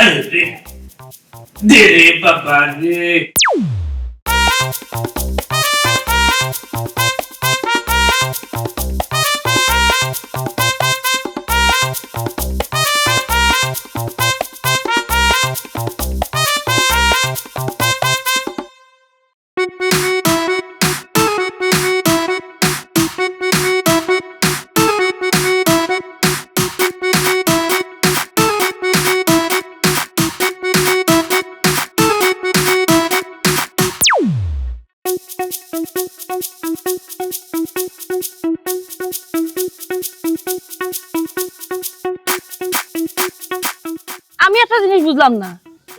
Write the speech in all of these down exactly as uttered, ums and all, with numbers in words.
আরে, দে রে বাবা রে। আমি একটা জিনিস বুঝলাম না,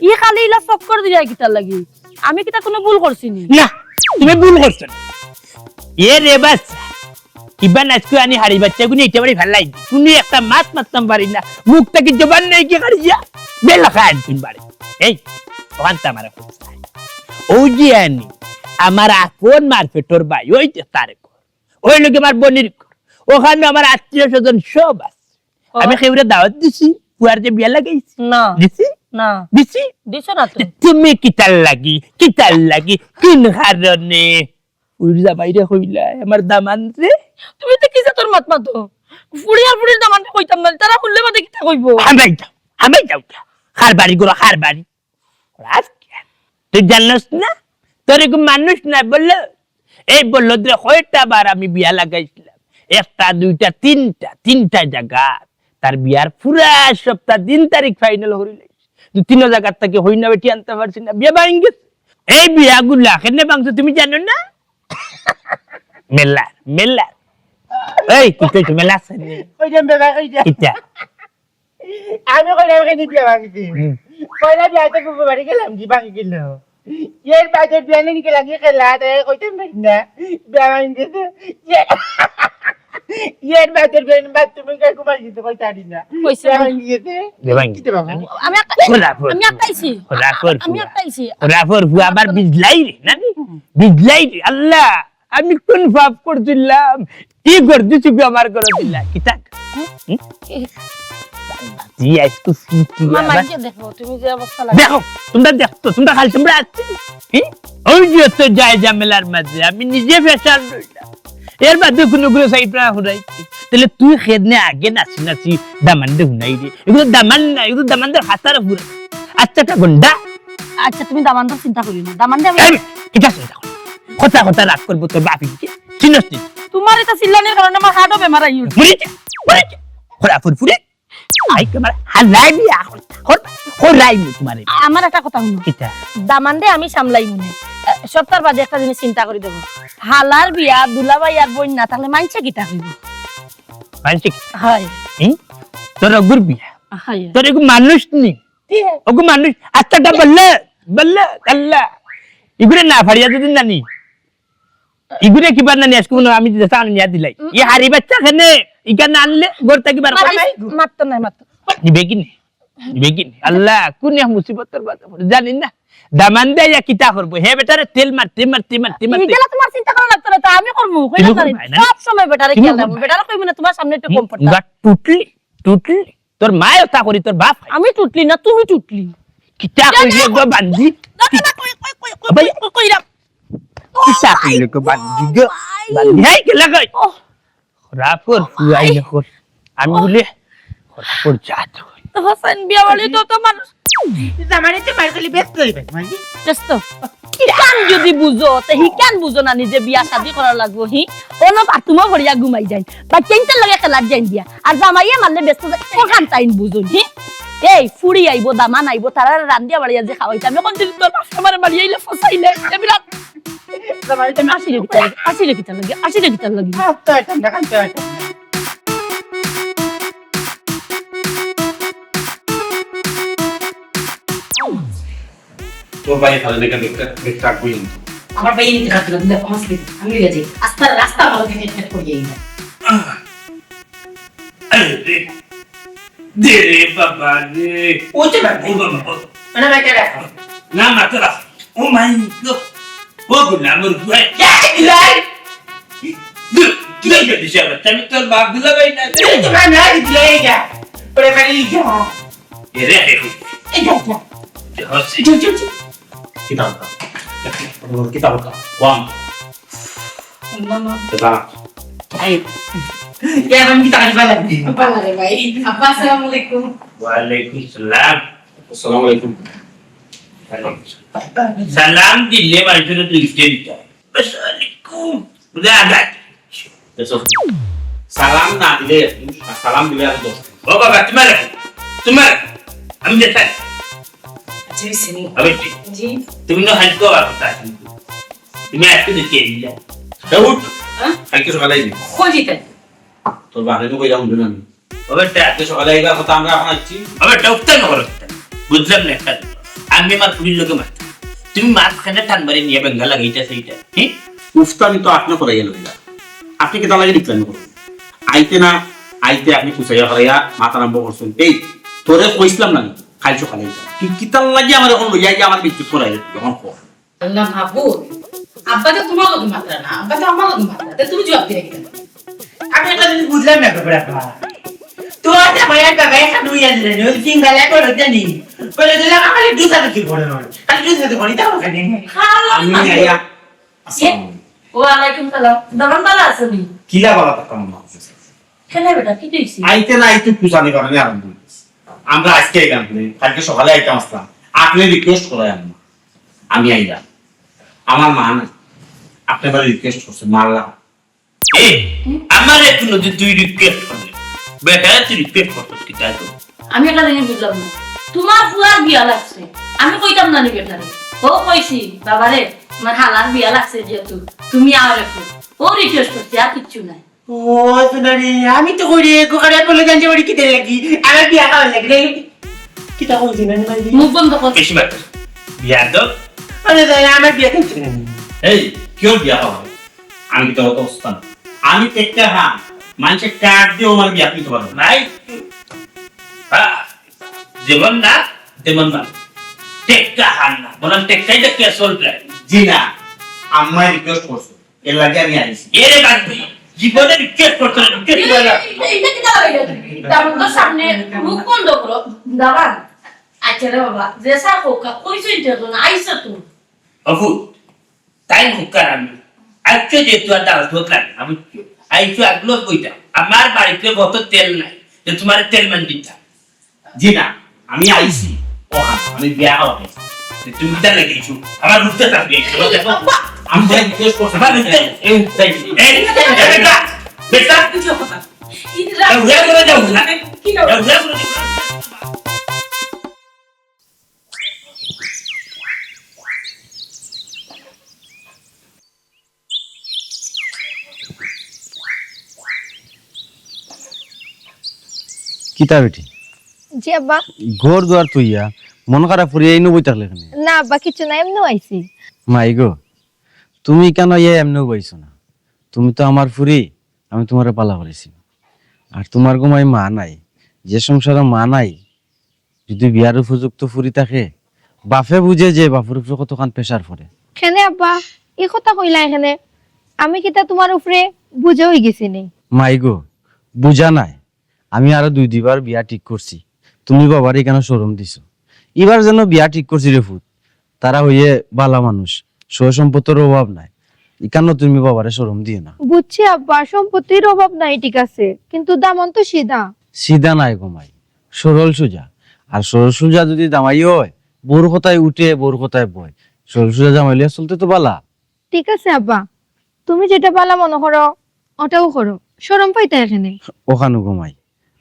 ই খালি ইলা চক্কর দিরা কিতার লাগি? আমি কিতা কুনু ভুল করছি নি? না, তুমি ভুল করছো না। এ রে বাস, ইবা নাচকু আনি হাড়ি বাচ্চাগুনি ইটা বাড়ি ফেলাই দি। কুনু একটা মাত মাততাম পারি না। মুখ থাকি জবান নাই কি কাড়িয়া? বেলা খায় আনছুন বাড়ি। এই, অখানতা আমার এখন চাই। অউ যে আনি, আমার আপন মার পেটর ভাই, ওই যে তারে কর। ওই লগে আমার বইনর কর। অখানো আমার আত্মীয় স্বজন সব আছে। ও। আমি কেউরে দাওয়াত দিছি, পুয়ার যে বিয়া লাগাইছি। না। দিছি? না। দিছি? দিছো না তো। তুমি কিতার লাগি, কিতার লাগি, কুন কারণে? ফুড়ির জামাইরে কইলায়, আমার দামান্দরে। তুমি তো কিতা তোর মাত মাতো? ফুড়ি আর ফুড়ির দামান্দরে কইতাম না, তারা হুনলে বাদে কিতা কইবো? হামাই যাও, হামাই যাও। কার বাড়ি গো, কার বাড়ি? রাজ, তুই জানোস না? তোর এগু মানুষ না বললো? এই বললো রে, কয়টা বার আমি বিয়া লাগাইছিলাম। একটা, দুইটা, তিনটা, তিনটা জাগা। তার বিয়ার পুরা সপ্তাহ দিন তারিখ final করিলে। দুই তিন জাগার থাকি হই না বেটি আনতে পারছি না, বিয়া ভাঙ্গি গেছে। এই বিয়াগুলা কেনে ভাঙছে তুমি জানো না? মেলা, মেলা। এই, কি কইছো, মেলা আছে নি? কই যাম বাবা, কই যাম? কিতা? আমি কইলাম, কেনে বিয়া ভাঙি দিম? হুম। কইলা বিয়াতে ফুফু বাড়ি গেলাম, কি ভাঙি গেল? এর বাদে বিয়া নিয়ে গেলাম, কি খেলা, তাই কইতাম পারি না। বিয়া ভাঙি গেছে। এর বাদে বিয়া নিয়ে বাথরুমে গিয়ে ঘুমাই দিতে কইতারি না। কইছে বিয়া না। ভাঙি গেছে। বিয়া ভাঙি। কিতা বাবা? আমি একটা, খোলা ফোর। আমি একটা আইছি। খোলা ফোর আমি পুয়া। একটা আইছি। খোলা ফোর পুয়া আবার বিজলাই রে, না নি? হুম। বিজলাই রে, আল্লাহ। আমি কোন পাপ করছিলাম? কি করছি তুমি আমার করে দিলা? কিতা? হুম? হুম? জি, আজকে ফুটি মামা, আবার। এই যে দেখো, তুমি যে অবস্থা লাগে। দেখো, তোমরা দেখতো, তোমরা খালি তোমরা আসছো। হুম? ওই যে তো যায় ঝামেলার মাঝে, আমি নিজে ফেসার রইলাম। এর বাদে কোনো কোনো সাইড না হুনাই। তাহলে তুই খেদনে আগে নাচি নাচি দামান্দে হুনাই রে। এগুলো দামান না, এগুলো দামান্দের হাতার উপরে। আচ্ছা, একটা গন্ডা। আচ্ছা, তুমি দামান্দর চিন্তা করিও না। দামান্দে আমি এই, কিতা চিন্তা কর? কথা কথা রাগ করবো তোর বাপি কি? চিনস নি? তোমার এটা চিল্লানির কারণে আমার হার্টও বেমার আই উঠছে। ফুরি যা, ফুরি যা। খোরা ফুর ফুরি। আই তোমার হালাই বিয়া। খোর, খোরাই নি তোমার। আমার একটা কথা হুনো। কিতা? দামান্দে আমি সামলাই মনে। আহ, সপ্তাহ বাদে একটা জিনিস চিন্তা করি দেবো। হালার বিয়া, দুলাভাই আর বইন না থাকলে মানষে কিতা কইবো? মানষে কিতা? হয়। হুম? তোর অগুর বিয়া। হয়। তোর এগু মানুষ নি। ওগু মানুষ, আস্তাটা বললে, বললে, আল্লাহ। ইগুরে না ফাড়িয়া যদি নানি। ইগুরে কিবার নানি আজকে মনে হয় আমি যেটা আনি নিয়া দিলাই। ই হাড়ি বাচ্চা কেনে, ইগা না আনলে, ঘর থাকি বার করে। মাততো নাই, মাততো। নিবে কি নি? নিবে কি নি? আল্লাহ, কোন এক মুসিবতর বাধা পড়ে, জানি না। দামান্দে ইয়া কিতা করবো? হে বেটারে তেল মারতে, মারতে, মারতে, মারতে। ইগুলা তোমার চিন্তা করা লাগতো না, তা আমি করমু, কইলা তুমি পারি। করবে না। সব সময় বেটারে তুমি খেয়াল রাখবো। করবে। বেটারে কইবো না, তোমার সামনে একটু হুম, কম পড়তা। উগা টুটলি, টুটলি। তোর মায় ওটা করি, তোর বাপ। আমি টুটলি না, তুমি টুটলি। কিতা না, কইলে না, গো বান্দি? না, না, না, কই, কই, কই, কই, আবাই। কই, কই, কইরাম। কিতা কইলে গো বান্দি গো? ও ভাই। বান্দি, হেই, গেলা কই? ও। খোরা ফোর, ও ফুয়াই ভাই। না কর। আমি ও। বলি, খোরা ফোর যা তো কই। তো হোসেন বিয়া বাড়ি তো, তো মানুষ। জামাইরে তো মার খালি ব্যস্ত হইবে, মাঝে। ব্যস্ত? হিকান যদি বুঝো, তে হিকান বুঝো না নিজে বিয়া শাদি করা লাগবো, হি? অনো বাথরুমও ভরিয়া ঘুমাই যাইন। বা কেন্টার লগে খেলার যাইন দিয়া। আর জামাইয়ে মারলে ব্যস্ত যায়, ওখান তাইন বুঝুন, হি? এই, ফুড়ি আইবো, দামান আইবো, তারা রান্দিয়া বাড়িয়া যে খাওয়াইতাম। এখন যদি তোর বাপ আমারে মারিয়া আইলে ফসাইলে, এ বিরাট জামাইরে তো আমি আসি রে কিতার লাগি, আসি রে কিতার লাগি, আসি রে কিতার লাগি। আস্তে আস্তে, দেখান তো আস্তে। ও ভাই, তাহলে দেখে দেখতে, দেখতে রাখবো কিন্তু। আমার ভাই এমনি খাচ্ছিল, দিলে কমাস দিবি। আমি লইয়া যাই। আস্তে রাস্তা ভালো থেকে ঠিক করিয়ে দিই। আরে, দে রে বাবা রে। ও যে বাবা। ও বাবা, ও। মানে ভাই, কে রাখো? না, না, তো রাখ। ও মাই গড। ও গুলাম, ওর গুলাই। কে দিলাই? দু-, দুলাই বেটি সে আবার। আমি তোর বাপ দুলাভাই না। এই তো ভাই, না, দিলাই যা। ওরে ভাই, যা। এরে, এরে। এই যা, যা। যা, হচ্ছে। যা, যা, যা। কিতা কথা? কিতা কথা? কম। না, না। কিতা? এই। এ, আমি কিতা খাইবা লাগবে? ভালা রে ভাই। আব্বা, আসসালামু আলাইকুম। ওয়ালাইকুম সালাম। আসসালামু আলাইকুম। সালাম দিলে মানুষের দুই দিন যায়। আসসালামু আলাইকুম। বুঝলে আঘাত। দেখো, সালাম না দিলে এক দিন, আর সালাম দিলে আরো দশ দিন। ও বাবা, তোমার, তোমার, আমি যেতাম। আচ্ছা, আমি চিনি। আমি ঠিক। জি। তুমি না হালকা আর কথা আছে। তুমি আজকে দেখে এলিয়া। এ উঠ। হ্যাঁ? কালকে সকালে আইবি। কই যেতে? তোর বাপরে তো কইলাম, বুঝলাম। ও বেটা, আজকে সকালে আইবার কথা, আমরা এখন আইছি। ও বেটা, উঠতে না করো, উঠতে না। বুঝলাম না একটা জিনিস। আমি আমার ফুরির লগে মাত। তুমি মাঝখানে টান মারি নিয়া বেঙ্গা লাগাইতাছো ইটা, হ্যাঁ? উফতা আমি তো আপনি করাইয়া লইলা। আপনি কিতা লাগি decline করুন? আইতে না, আইতে আপনি কুচাইয়া করাইয়া মাত আরম্ভ করছেন। এই, তোরে কইছিলাম না, কাল সকালে আইতাম। তুই কিতার লাগি আমার এখন লইয়া গিয়া আমার বিদ্যুৎ করাই এখন কর। আল্লাহ মাবুদ, আব্বা তো তোমার লগে মাতরা না, আব্বা তো আমার লগে মাতরা, তে তুমি জবাব দিলে কিতা? আমি একটা জিনিস বুঝলাম না, বাবা। তোমার জামাই আর বাবা একটা দুই আনলে নি, ওই সিঙ্গালা করে জানি। বলে দিলাম, খালি দুসাদুকি করে নয়, খালি দুসাদুকি করে, তাও ওখানে। খালা আমি মাবুদ। আইয়া। আসসালামু আলাইকুম। ওয়ালাইকুম সালাম। দামান ভালা আছো নি? কিলা ভালা থাকতাম না? কেন বেটা, কি কইছি? আইতে না, আইতে কুচানি করানি আরম্ভ হইছে। আমরা আজকে আইলাম, কালকে সকালে আইতাম আসলাম। আপনি request করাই আনলাম। আমি আইলাম। আমার মা নাই। আপনি আমার request করছেন, মারলাম। এ, আমারে কোনোদিন তুই request করলি? বেটারে তুই request করছস কি তাই তো? আমি একটা জিনিস বুঝলাম না। তোমার ফুয়ার বিয়া লাগছে। আমি কইতাম না নি বেটারে। ও কইছি, বাবারে, আমার হালার বিয়া লাগছে যেহেতু, তুমি আও একটু। ও request করছে, আর কিচ্ছু নাই। ও, সোনা রে, আমি তো কই রে, কোকারে বলে জানতে পারি কিতা লাগি? আমার বিয়া খাওয়া লাগে রে। কিতা কইছি না, না, না। মুখ বন্ধ কর। বেশি মাত। বিয়াদব। আরে দাদা, আমার বিয়া কিচ্ছু নাই। এই, কিওর বিয়া খাওয়া? আমি তো অত অবস্থা না। আমি টেক্কা খান। মানুষে কার্ড দিয়েও আমার বিয়া দিতে পারবো না। নাই। হ্যাঁ, যেমন না, তেমন না। টেক্কা খান না। বলেন, টেক্কাই তো কে চলবে? জি না, আম্মায় request করছে। এর লাগি আমি আইছি। এরে বাদ দে। জীবনে request করতে না, request করে না। এই, এই, এটা কিতা হইলো তুমি? দামান তো সামনে মুখ বন্ধ করো। দামান। আচ্ছা রে বাবা, যে স্যার হোক, কইছইন তো না, আইছো তো। অফু, তাই হুকার আমি। আইছো যেহেতু আর দাওয়াত হোক লাগে না, বুঝছো? আইছো আগলো কইতা। আমার বাড়িতে কত তেল নাই, যে তোমার তেল মান দিতা। জি না, আমি আইছি। ও হ্যাঁ, আমি বিয়া হওয়া গেছি। তুমি তার লাগে কিছু। আমার উঠতে থাকবে। দেখো, আমি যাই জিজ্ঞেস করছি। আমার উঠতে, এই, এই, এই, এই, বেটা, বেটা, বেটা। কি যাও, উড়ে করে যাও। কি যাও? উড়ে করে যাও। কিতা বেটি? জি আব্বা। ঘর দুয়ার থইয়া মন খারাপ করিয়া এইনো বই থাকলে কেনে? না আব্বা, কিচ্ছু না, এমনেউ আইছি। মাই গো, তুমি কেনে ইয়া এমনেউ বইছো না? তুমি তো আমার ফুরি, আমি তোমারে পালা করেছি। আর তোমার গো মাই মা নাই, যে সংসারো মা নাই, যদি বিয়ার উপযুক্ত ফুরি থাকে, বাপে বুঝে যে বাপর উপরে কতখান pressure পড়ে। কেনে আব্বা, ই কথা কইলা কেনে? আমি কিতা তোমার উপরে বুঝা অইগেছি নি? মাই গো, বুঝা নায়। আমি আরো দুই দুইবার বিয়া ঠিক করছি। তুমি বাবারে ইখানো শরম দিছো। ইবার যেন বিয়া ঠিক করছি রে ফুত। তারা অইয়ে বালা মানুষ, সয় সম্পত্তির অভাব নাই। ইখানো তুমি বাবারে শরম দিও না। বুঝছি আব্বা, সম্পত্তির অভাব নাই ঠিক আছে, কিন্তু দামান তো সিধা। সিধা নায় গো মাই, সরল সুজা। আর সরল সুজা যদি জামাই অয়, বউর কথায় উঠে, বউর কথায় বয়। সরল সুজা জামাই লইয়া চলতে তো বালা। ঠিক আছে আব্বা, তুমি যেটা বালা মনো করো, ওটাউ করো। শরম পাইতায় কেনে? অখানো গো মাই,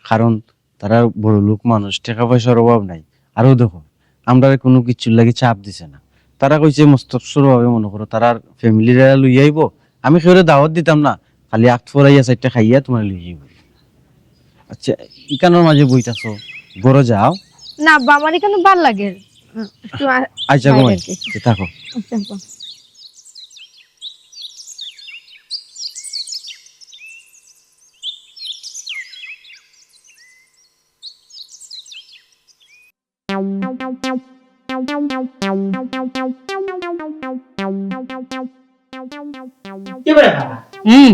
কারণ তারা বড়লোক মানুষ, টেকা পয়সার অভাব নাই। আরো দেখো, আমরারে কুনু কিচ্ছুর লাগি চাপ দিছে না। তারা কইছে মস্তবসরভাবে মনো করো, তারার family-রে লইয়া আইবো। আমি কেউরে দাওয়াত দিতাম না, খালি আত ফরাইয়া চাইরটা খাইয়া তোমারে লইয়া আইবো। আচ্ছা, ইখানোর মাঝে বই থাকো, ঘরো যাও। না আব্বা, আমার ইখানো ভালা লাগে। একটু আ-, আচ্ছা, বাইরে ঘুমাই। আর কি। থাকো। আচ্ছা আব্বা। এ বাবা। হুম।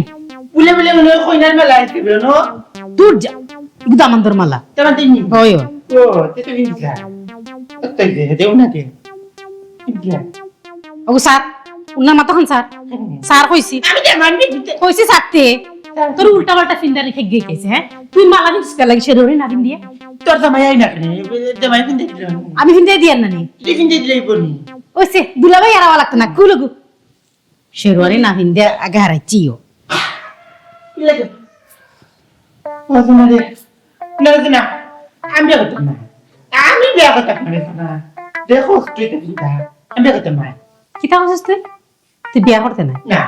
বুলে বুলে মনে হয় কইনার মেলা আইছে, বুলে না? দূর যা। ইগু দামান্দর মালা। দামান্দর নি? অয়, অয়। ও, তে তো ইনকা। তো তো দে, দেও না দে। ইনকা। ওগো স্যার, উনার মাথা খান স্যার। হুম। স্যার কইছি। আমি দামান দিতে। কইছি স্যার তে। স্যার। তোর উল্টা পাল্টা ফিন্দারে খেক গিয়ে গেছে, হ্যাঁ? তুই মালা দিছিস কার লাগি শেরওয়ানি না ফিন্দিয়া? তোর জামাই আই না কেনে? জামাই ফিন্দে দিল। আমি ফিন্দে দিয়ার না নি। তুই ফিন্দে দিলেই বলি। ওই সে, দুলাভাই আর আওয়া লাগতো না। কুলুগু। শেরওয়ানি না ফিন্দে আগে হারাইছি ও। কি লাগে? ও, তোমার রে। না, না, না। আমি বিয়া করতাম না। আমি বিয়া করতাম না, না। দেখো, তুই তো বিয়া। আমি বিয়া করতাম না। কিতা কইছস তুই? তুই বিয়া করতে না? না।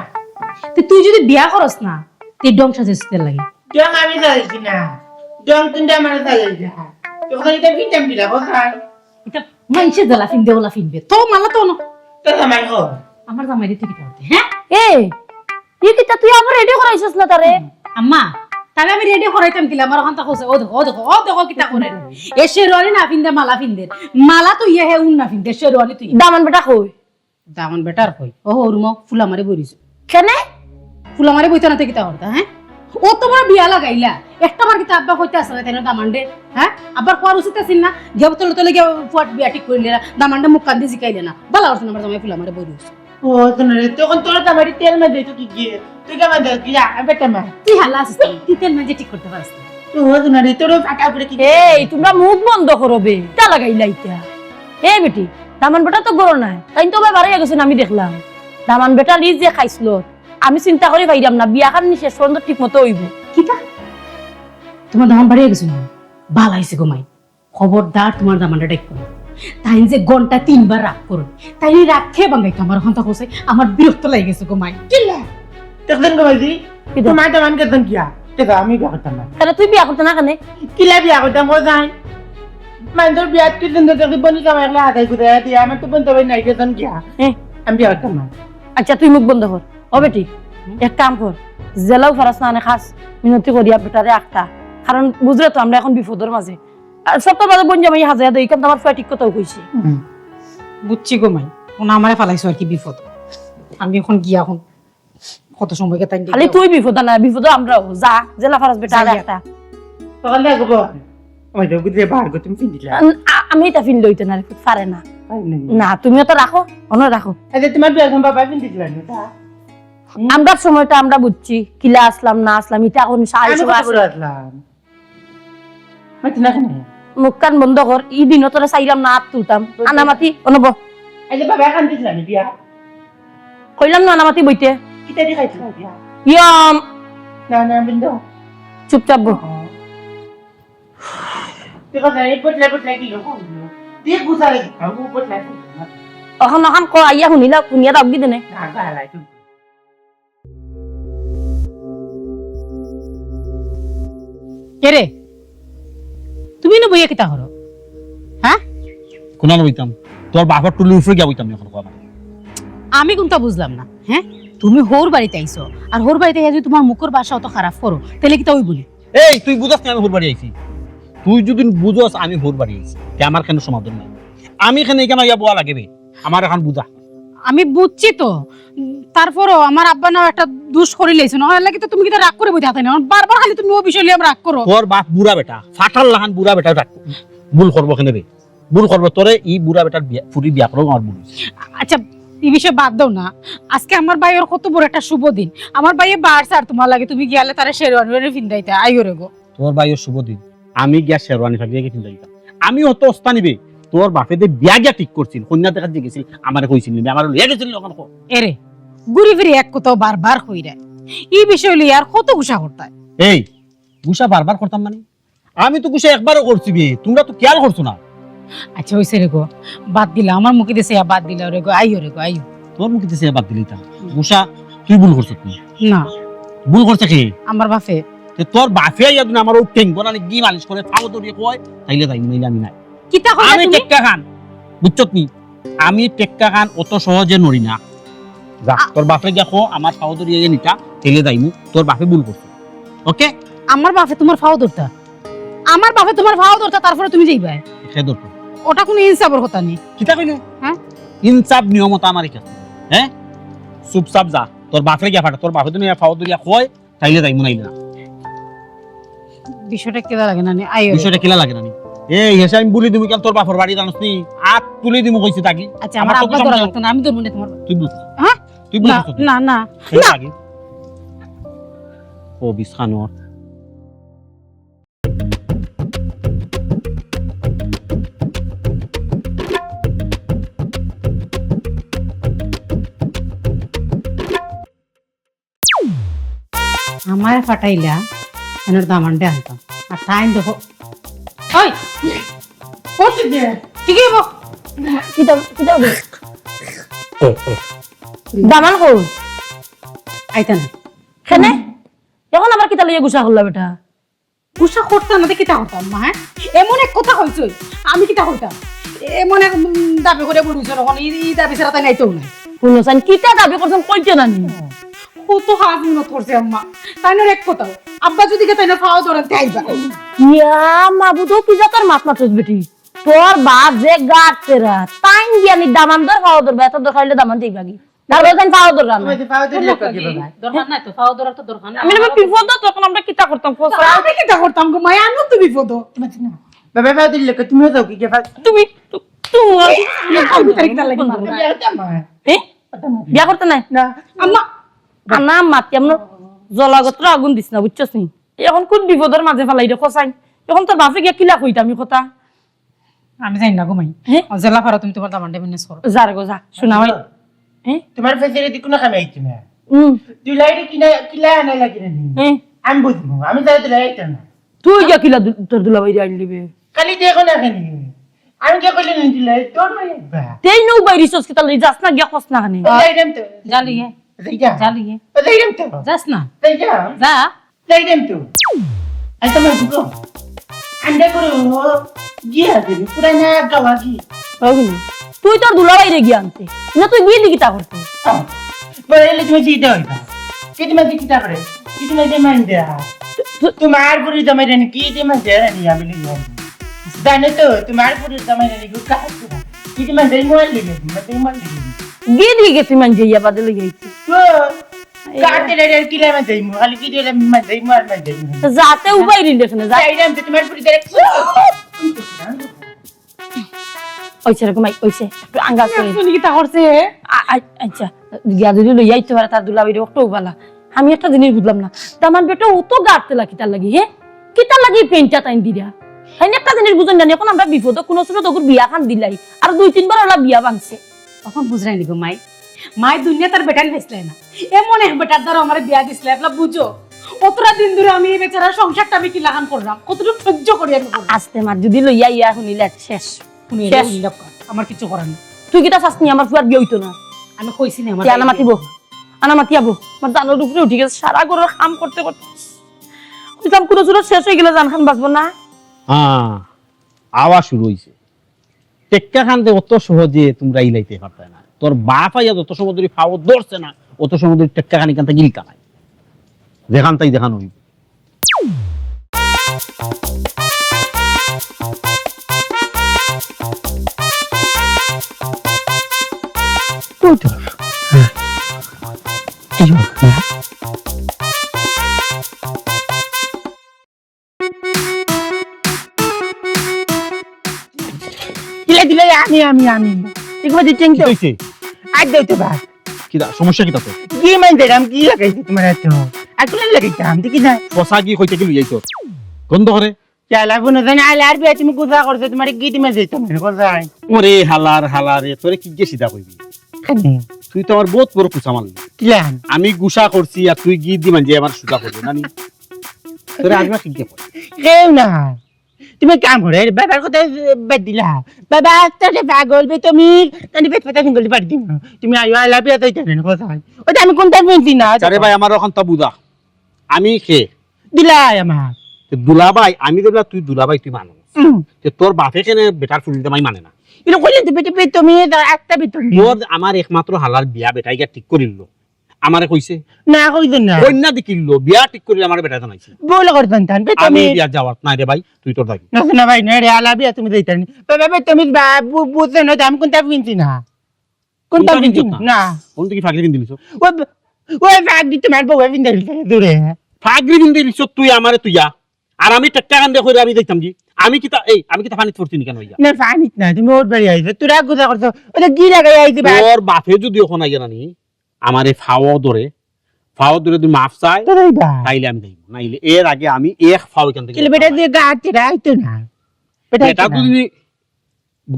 তে তুই যদি বিয়া করস না, তুই ডং সাজেস তে লাগে। ডং আমি সাজাইছি না। ডং তিনটা আমার সাজাইছে। তখন এটা ফিনতাম কিলা, কোথায়? এটা মানষে যেলা ফিনদে ওলা ফিনবে। তো মালা তো না। তো জামাই হো। আমার জামাই দিতে কিতা করতে, হ্যাঁ? এ, ই কিতা তুই আবার রেডি করাইছস না তারে? আম্মা, তাহলে আমি রেডি করাইতাম কিলা? আমার ওখান থাকো, ও দেখো, ও দেখো, ও দেখো কিতা করে। এ শেরওয়ানি না ফিনদে, মালা ফিনদে। মালা তো ইয়ে হে উন না ফিনদে, শেরওয়ানি তুই। দামান বেটা কই? দামান বেটার কই? ও, ওর মুখ ফুলা মারি বইরিছে। কেনে? ফুলা মারি বইতা না তে কিতা করতা, হ্যাঁ? ও তো বড় বিয়া লাগাইলা। একটা বার কিতা আব্বা কইতে আসলে তাই না দামানডে, হ্যাঁ? আব্বার কোয়ার উচিত আছিল না? গিয়া তলে তলে গিয়া ফুয়ার বিয়া ঠিক করিলে, দামানডে মুখ কান্দি জিকাইলে না। বালা করছে না আমার জামাই ফুলা মারি বইরিছে। ও, শোনো রে, তখন তোর জামাইরে তেল মাঝে তো কি গিয়ে? তুই কে মাঝে কি? আ, বেটা মা। তুই হালা আছিস না, তুই তেল মাঝে ঠিক করতে পারস না। ও, শোনো রে, তোরও ফাটা উপরে কি? এই, তোমরা মুখ বন্ধ করো বে। ইতা লাগাইলা ইতা। এ বেটি, দামান বেটা তো গরো নাই। তাই তো ভাই বাড়াইয়া গেছেন, আমি দেখলাম। দামান বেটা লিজ যে খাইছিল, আমি চিন্তা করি পাইলাম না, বিয়া খান নি শেষ পর্যন্ত ঠিক মতো হইব। কিতা? তোমার দামান বাড়িয়ে গেছে না? বালা হইছে গো মাই। খবরদার তোমার দামানটা ডাইক্কো না। তাইন যে ঘন্টা তিনবার রাগ করো, তাইন এই রাগ খেয়ে বাঙ্গাইতো আমার হন্তা কষে, আমার বিরক্ত লাগে গেছে গো মাই। কিলা? দেখলেন গো মাইজি? কিতা? তোমার দামান কেতন কিয়া? দেখো, আমি বিয়া করতাম না। তাহলে তুই বিয়া করতে না কেনে? কিলা বিয়া করতাম, ও যাই। মাইনষর বিয়াত কি সুন্দর দেখি বনি কামাই একলা হাতাই ঘুরে দিয়া, আমার তো বনতে ভাই নাই, কেতন কিয়া? হ্যাঁ। আমি বিয়া করতাম না। আচ্ছা, তুই মুখ বন্ধ কর। ও বেটি, এক কাম কর, জেলাও ফারাস না আনে খাস, মিনতি করিয়া বেটারে আখতা। কারণ বুঝলে তো আমরা এখন বিপদর মাঝে। আর সব তো বাদে বন জামাই হাজাইয়া দেয়, কারণ আমার ফুয়া ঠিক কথাও কইছে। হুম। বুঝছি গো মাই, ওনা আমারে ফালাইছো আর কি বিপদ। আমি এখন গিয়া এখন কত সময় গেতাম খালি তুই বিপদ না, বিপদ আমরাও। যা, জেলা ফারাস বেটা যাই আরে গিয়া। একটা। তখন দেখো বল, আমার তো বুঝে বার করতে তুমি চিন্তিত। আ-, আ-, আমি এটা ফিল লইতে না রে, পারে না। পারে না। না, তুমিও তো রাখো, অন্য রাখো। আচ্ছা, তোমার বিয়ার সময় বাবা ফিল দিছিলেন না? হুম? আমরার সময়টা আমরা বুঝছি, কিলা আসলাম না আসলাম, এটা এখন সাহস আমি কত আছে। বড় আসলাম? মাতি না কেন? মুখ কান বন্ধ কর, ই দিনও তোরা চাইলাম না, আত তুলতাম। বুঝছি। আনামাতি, অনব। এই যে বাবা কান্দিছিলেন বিয়া? কইলাম না, আনামাতি বইতে। কিতা দি খাইছিলাম বিয়া? ইয়াম। না, না, বন্ধ। চুপচাপ বো। ও। তুই কথা এই বটলে বটলে কি লোক? দিয়ে গুছালে, আমি বটলে। অখন অখন ক আইয়া শুনিলা, শুনিয়া দাও কি দেনে? না, গালাই তুমি। কে রে? তুমি না বইয়া কিতা করো? হ্যাঁ? কোনানো বইতাম? তোর বাপর টুলির উপরে গিয়া বইতাম এখন, কও আমারে। আমি কোনটা বুঝলাম না, হ্যাঁ? তুমি হউর বাড়িত আইছো, আর হউর বাড়িত আইয়া যদি তোমার মুখর ভাষা অত খারাপ করো, তাহলে কিতা অইবো নি? এই, তুই বুঝস না আমি হউর বাড়ি আইছি? তুই যদি বুঝস আমি হউর বাড়ি আইছি, তে আমার কেনে সমাধান নাই? আমি কেনে এখানে আইয়া বওয়া লাগে বে? আমার এখন বুঝা। আমি বুঝছি তো, উম, তারপরও আমার আব্বা না একটা দুষ করি লাইছে না, এর লাগি তো তুমি কিতা রাগ করে বইতে হাতে না, বারবার খালি তুমি ও বিষয় লইয়া রাগ করো। তোর বাপ বুড়া বেটা, ফাটার লাখান বুড়া বেটা রাগ, ভুল করবো কেনে বে? ভুল করবো তোরে, ই বুড়া বেটার বিয়া, ফুরি বিয়া করো আমার ভুল হইছে। আচ্ছা, এই বিষয়ে বাদ দাও না। আজকে আমার ভাইয়ের কত বড় একটা শুভ দিন, আমার ভাইয়ে বার স্যার তোমার লাগে, তুমি গিয়ালে তারা শেরওয়ানি ওয়ানি ফিন্দাইতে আইও রে গো। তোর ভাইয়ের শুভ দিন, আমি গিয়া শেরওয়ানি ফাটিয়ে গিয়ে ফিন্দাই দিতাম। আমি অত অস্তা নিবে, তোর বাপে দে বিয়া গিয়া ঠিক করছিল, কন্যা দেখাত যে গেছিল, আমারে কইছিল নিবে, আমারে লইয়া গেছিল অখন কো। এরে, ঘুরি ফিরি এক কথাও বারবার কইরা। এই বিষয় লইয়া আর কত গুসা করতায়? এই, গুসা বারবার করতাম মানে? আমি তো গুসা একবারও করছি বে, তোমরা তো খেয়াল করছো না। আচ্ছা, হইছে রে গো, বাদ দিলা, আমার মুখে দেশে বাদ দিলা রে গো, আইও রে গো, আইও। তোর মুখে দেশে বাদ দিলি তা? গুসা, তুই ভুল করছিস তুই। না। ভুল করছে কে? আমার বাপে। তে তোর বাপে আইয়া দিন আমার ও টেঙ্গো না গি মালিশ করে, ফাও ধরিয়ে কয়, তাইলে যাই, নাইলে আমি নাই। কিতা কইলা আমি তুমি? টেক্কা খান, বুঝছত নি? আমি টেক্কা খান অত সহজে নড়ি না। যা, আ- তোর বাপে গিয়া কো, আমার ফাও ধরিয়ে নিতা, তাইলে যাইমু, তোর বাপে ভুল করছে। ওকে? আমার বাপে তোমার ফাও ধরতা? আমার বাপে তোমার ফাও ধরতা, তারপরে তুমি যাইবায়? সে ধরতো। ওটা কোনো ইনসাফর কথা নেই। কিতা কইলে? হ্যাঁ? ইনসাফ নিয়মতা আমার এখানে। হ্যাঁ? চুপচাপ যা, তোর বাপরে গিয়া ফাটা, তোর বাপে তুমি ফাও ধরিয়া কয়, তাইলে যাইমু নাইলে না। দুইশো টেকা কিলা লাগে নানি? আইও। দুইশো টেকা কিলা লাগে নানি? এই হেষে আমি বুলি দিমু কেন তোর বাপর বাড়ি জানোস নি? আত তুলি দিমু কইছি তাকি। আচ্ছা, আমার আমার আব্বা ধরা লাগতো না, আমি ধরবো না তোমার। তুই বুঝ। হ্যাঁ? তুই বুঝ না, না, না। এই না। আগে। ও বিছানোর। আমারে ফাটাইলা, এনর দামানরে আনতাম। আর তাইন দেখো, ওই, ও কি দে? কি কি হইব? কিতা, কিতা হইব? দামান কই? আইতা না। কেনে? এখন আবার কিতা লইয়া গুসা করলা বেটা? গুসা করতাম না, তে কিতা করতাম, মা, হ্যাঁ? এমন এক কথা কইছই, আমি কিতা করতাম? এমন এক, উম, দাবি করে বড় হইছে, এখন ই, ই দাবি ছাড়া তাই নাইতেও নাই। হুনো চাইন, কিতা দাবি করছেন, কইতে না নি? কত হাজ মনত করছে আম্মা, তাইনর এক কথা, আব্বা যদি কে তাইনর ফাও ধরেন, তে আইবা। ইয়া, মাবুদো কি জাতর মাত মাতছস বেটি? তোর বাপ যে গাড় তেরা, তাইন গিয়া নি দামান্দর ফাও ধরবে, এত দরকার হইলে দামান যাইবা কি? তার বলছেন ফাও ধররা না। তুমি ফাও ধরলে কি বাবা? দরকার নাই তো, ফাও ধরার তো দরকার নাই। আমি না বিপদ, তখন আমরা কিতা করতাম, কও? আমি কিতা করতাম গো মাই, আমিও তো বিপদ। তুমি না। বাবা ফাও ধরলে কি? তুমিও যাও কি গিয়া ফাও? তুমি, তু-, তুমি আমি তার কিতা লাগে মারো? বিয়া করতে আমার। এ? বিয়া করতে নাই? না। আম্মা। আনা মাতি আমরা জলাগত্র আগুন দিস না, বুঝছস নি? এখন কোন বিপদর মাঝে ফালাই রে কসাই? এখন তোর বাপে গিয়া কিলা কইতাম আমি কথা? আমি জানি না গো মাই। হ্যাঁ? ও জেলা ফারা তুমি তোমার দামানরে ম্যানেজ করো। যা রে গো, যা। শোনা ভাই। হ্যাঁ? তোমার ফেসিলিটি কোনো কামে আইছে না। হুম। দুলাইরে কিনা, কিলা আনা লাগে না নি? হ্যাঁ। আমি বুঝবো, আমি যাই দুলাই আইতাম না। তুই গিয়া কিলা দু-, তোর দুলাভাইরে আনলি বে? খালি দেখো না কেন? আমি কে কইলে নি দুলাই, তোর ভাই একবার। তেই নু বাইরিছস কিতা লই যাস না, গিয়া কস না কেনে? যাইরাম তো। যা লইয়া। যাইরাম। যা লইয়া। যাইরাম তো। যাস না। যাইরাম। যা। যাইরাম তো। আচ্ছা, মা, ঢুকো। আন্ডা করো। গিয়া দেবে। পুরা না গাওয়া কি? ওই না। তুই তোর দুলাভাইরে গিয়া আনতে। না, তুই গিয়ে দিকে তা করতে। আহ, বলে এলে তুমি জিতে হইবা। কি তুমি জিতে তা করে? কি তুমি যে মান দেয়া? তু-, তু-, তোমার পুরি জামাই রানি কি যে মান দেয়া রানি আমি লিখলাম। জানো তো, তোমার পুরি জামাই রানি গো কাজ করে। কি যে মান দেয় মোবাইল লিখে, মান দেয় মোবাইল লিখে। গিয়ে দিকে তুই মান যাইয়া বাদে লই যাইতি। তো, কাটে রে, রে, কিলা মান যাইমু? খালি কি দিলে মান যাইমু আর মান যাইমু। তো যাতে উবাই নিলে কেনে? যা। যাইরাম তো তোমার পুরি ধরে। ওইছে রে, ঘুমাই, ওইছে। একটু আঙ্গাজ করে। শুনি কিতা করছে? আ-, আ-, আচ্ছা, গিয়া যদি লইয়া আইতে পারে তার দুলাভাইরে, ওটাও বালা। আমি একটা জিনিস বুঝলাম না। দামান বেটা ও তো গাড়তে লাগি তার লাগি, হে? কিতার লাগি পেইন্টটা তাইন দিরা? তাইন একটা জিনিস বুঝেন না, এখন আমরা বিপদে কোনো সুরত ওগুর বিয়া খান দিলাই। আর দুই তিনবার ওলা বিয়া ভাঙছে। অখন বুঝরায় নি গো মাই। মাই দুনিয়া তার বেটাইন পাইছলায় না। এমন এক বেটার দ্বারা আমারে বিয়া দিছলায়, এবলা বুঝো। অতরা দিন ধরে আমি এই বেচারার সংসারটা আমি কিলাখান করলাম, কতটুকু সহ্য করি আমি করলাম। আস্তে মাত, যদি লইয়া ইয়া হুনিলে শেষ। হুনিলে শেষ। হুনিলে আমার কিচ্ছু করার নাই। তুই কিতা চাস নি আমার ফুয়ার বিয়া অইতো না? আমি কইছি না আমার তে আনা মাতিব। আনা মাতিয়াবো। আমার জানোর উপরে উঠি গেছে, সারা ঘরর কাম করতে করতে। কইতাম কোনো সুরত শেষ অই গেলে জান খান বাঁচবো না। হ্যাঁ, আওয়া শুরু অইছে। টেক্কা খানতে অত সহজে তোমরা ইলাইতে পারতায় না। তোর বাপ আইয়া যত সময় ধরি ফাও ধরছে না, অত সময় ধরি টেক্কা খানি কানতে গিলতা নাই। যেখান তাই দেখানো অইব। কই তোর? এই যে, হ্যাঁ। দিলে, দিলে, আমি, আমি, আমি। ঠিক আছে, চেঞ্জ তো। কি হইছে? আর দেই তো ভাই। কিতা, সমস্যা কিতা তোর? কি মানে দিলাম, কি লাগাইছি তোমার এত? আর কোন লাগাইতাম, দেখি না। পচা কি কইতে কি লইয়াইছ? গন্ধ করে। চালা, বুনো জানি, আইলে আর বিয়া তুমি গুছা করছো, তোমার কি দিমে যাইতাম, কোথায়? ওরে হালার, হালারে, তোরে কি গিয়ে সিধা কইবি? কেনে? তুই তো আমার বহুত বড় কুচা মারলি। কিলান? আমি গুসা করছি আর তুই গিয়ে দিমান যে আমার সুজা করলি, নানি? তোরে আজমা কি গিয়ে কর? কেউ না। তুমি কাম করে, বাবার কথা বাদ দিলা। বাবা, আস্তে পাগল বে তুমি, তানি পেট পেটা সিঙ্গলি পাড়ি দিমু। তুমি আইও, আইলা বিয়া যাইতে না, কোথায়? ওটা আমি কোনটা বুঝছি না। আরে ভাই, আমার ওখান তো বুঝা। আমি খে? দিলাই আমার। তো দুলাভাই, আমি দেখলা তুই দুলাভাই, তুই মানুষ। হুম। তো তোর বাপে কেনে বেটার ফুরির দামাই মানে না? এটা কইলে তো বেটা, বেটা, তুমি তো একটা বেটা। তোর আমার একমাত্র হালার বিয়া বেটাই গিয়া ঠিক করিল। আমারে কইছে? না, কইছে না। কইন্যা দেখিল, বিয়া ঠিক করিল, আমার বেটা জানাইছে। বলে করতাম তান, বেটা আমি আমি বিয়া যাওয়ার নাই রে ভাই, তুই তোর দাবি। না, না ভাই, না রে, আলা বিয়া তুমি যাইতার নি। বাবা, ভাই, তুমি বা-, বু-, বুঝছো না, আমি কোনটা কিনছি না। কোনটা কোনটা কিনছি কিনছো না? না। কোন তুই কি ফাগরি কিন দিলিস? ওই, ওই ফাগরি তোমার বউ কিন দিলিস দূরে। ফাগরি কিন দিলিস তুই আমারে তুইয়া। আর আমি টেক্কা কান্দে কইরা আমি যাইতাম কি? আমি কিতা, এই, আমি কিতা পানিত পড়ছি নি কেনে ইয়া? না, পানিত না, তুমি ওর বাড়ি আইছো, তোরা গুজা করছো, ওটা কি লাগাই আইছি বা? তোর বাপে যদি অখন আইয়া নানি, আমারে ফাও ধরে, ফাও ধরে যদি মাফ চায়, তো যাইবা। তাইলে আমি যাইব, নাইলে এর আগে আমি এক ফাও এখান থেকে কিলে বেটা দিয়ে গাড় তেরা আইতো না। বেটা বেটা আইতো না। যদি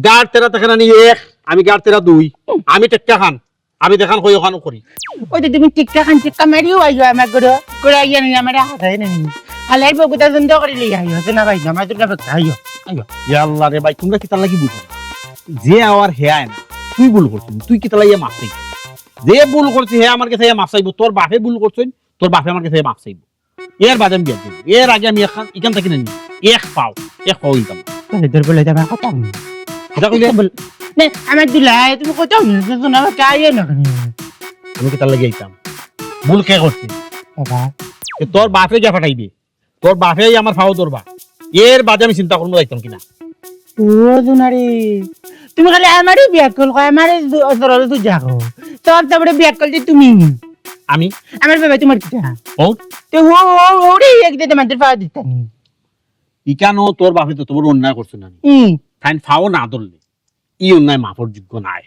গাড় তেরা থাকে না নি এক, আমি গাড় তেরা দুই, আমি টেক্কা খান, আমি দেখান কই ওখানে করি। ওই যে তুমি টিকটা খান টিকটা মারিও আইও আমার ঘরে, ঘরে আইয়া নি আমার হাতায় নি। হালাই বগুতা বন্ধ করে লিয়ে আইও, যে না ভাই, আমার দুটা বেটা আইও, আইও। ইয়া আল্লাহ রে ভাই, তোমরা কিতার লাগি বুঝো না? যে আওয়ার হে আয় না, তুই ভুল করছিস, তুই কিতার লাগি মাফ চাই? যে ভুল করছে হে আমার কাছে মাফ চাইবো, তোর বাপে ভুল করছইন, তোর বাপে আমার কাছে মাফ চাইবো। এর বাদে আমি বিয়া করব। এর আগে আমি এখান, এখান থেকে নেই। এক পাও, এক পাও দিতাম। তাহলে তোর বলে যাবে কথা আমি। এটা কইলে বল। নে, আমার দুলায়, তুমি কথা বলছো, শোনা, চাইও না কেন? আমি কিতার লাগি আইতাম? ভুল কে করছে? বাবা। এ তোর বাপে গিয়া ফাটাইবে। তোর বাপে আমার ফাও ধরবা। এর বাদে আমি চিন্তা করবো যাইতাম কিনা। ও জোনারি, তুমি খালি আমারে বিয়াক্কল কয়, আমারে জরুরি তো যাও। তোর তারপরে বিয়াক্কল যে তুমি। আমি? আমার বাবা তোমার কিতা? ও? তে ও, ও, ও রে, এক দিতে মানতে পাওয়া দিতা নি। ইকানো তোর বাপে তো তোমার অন্যায় করছে না নি। হুম। তাই ফাও না ধরলে, ই অন্যায় মাফর যোগ্য নাই।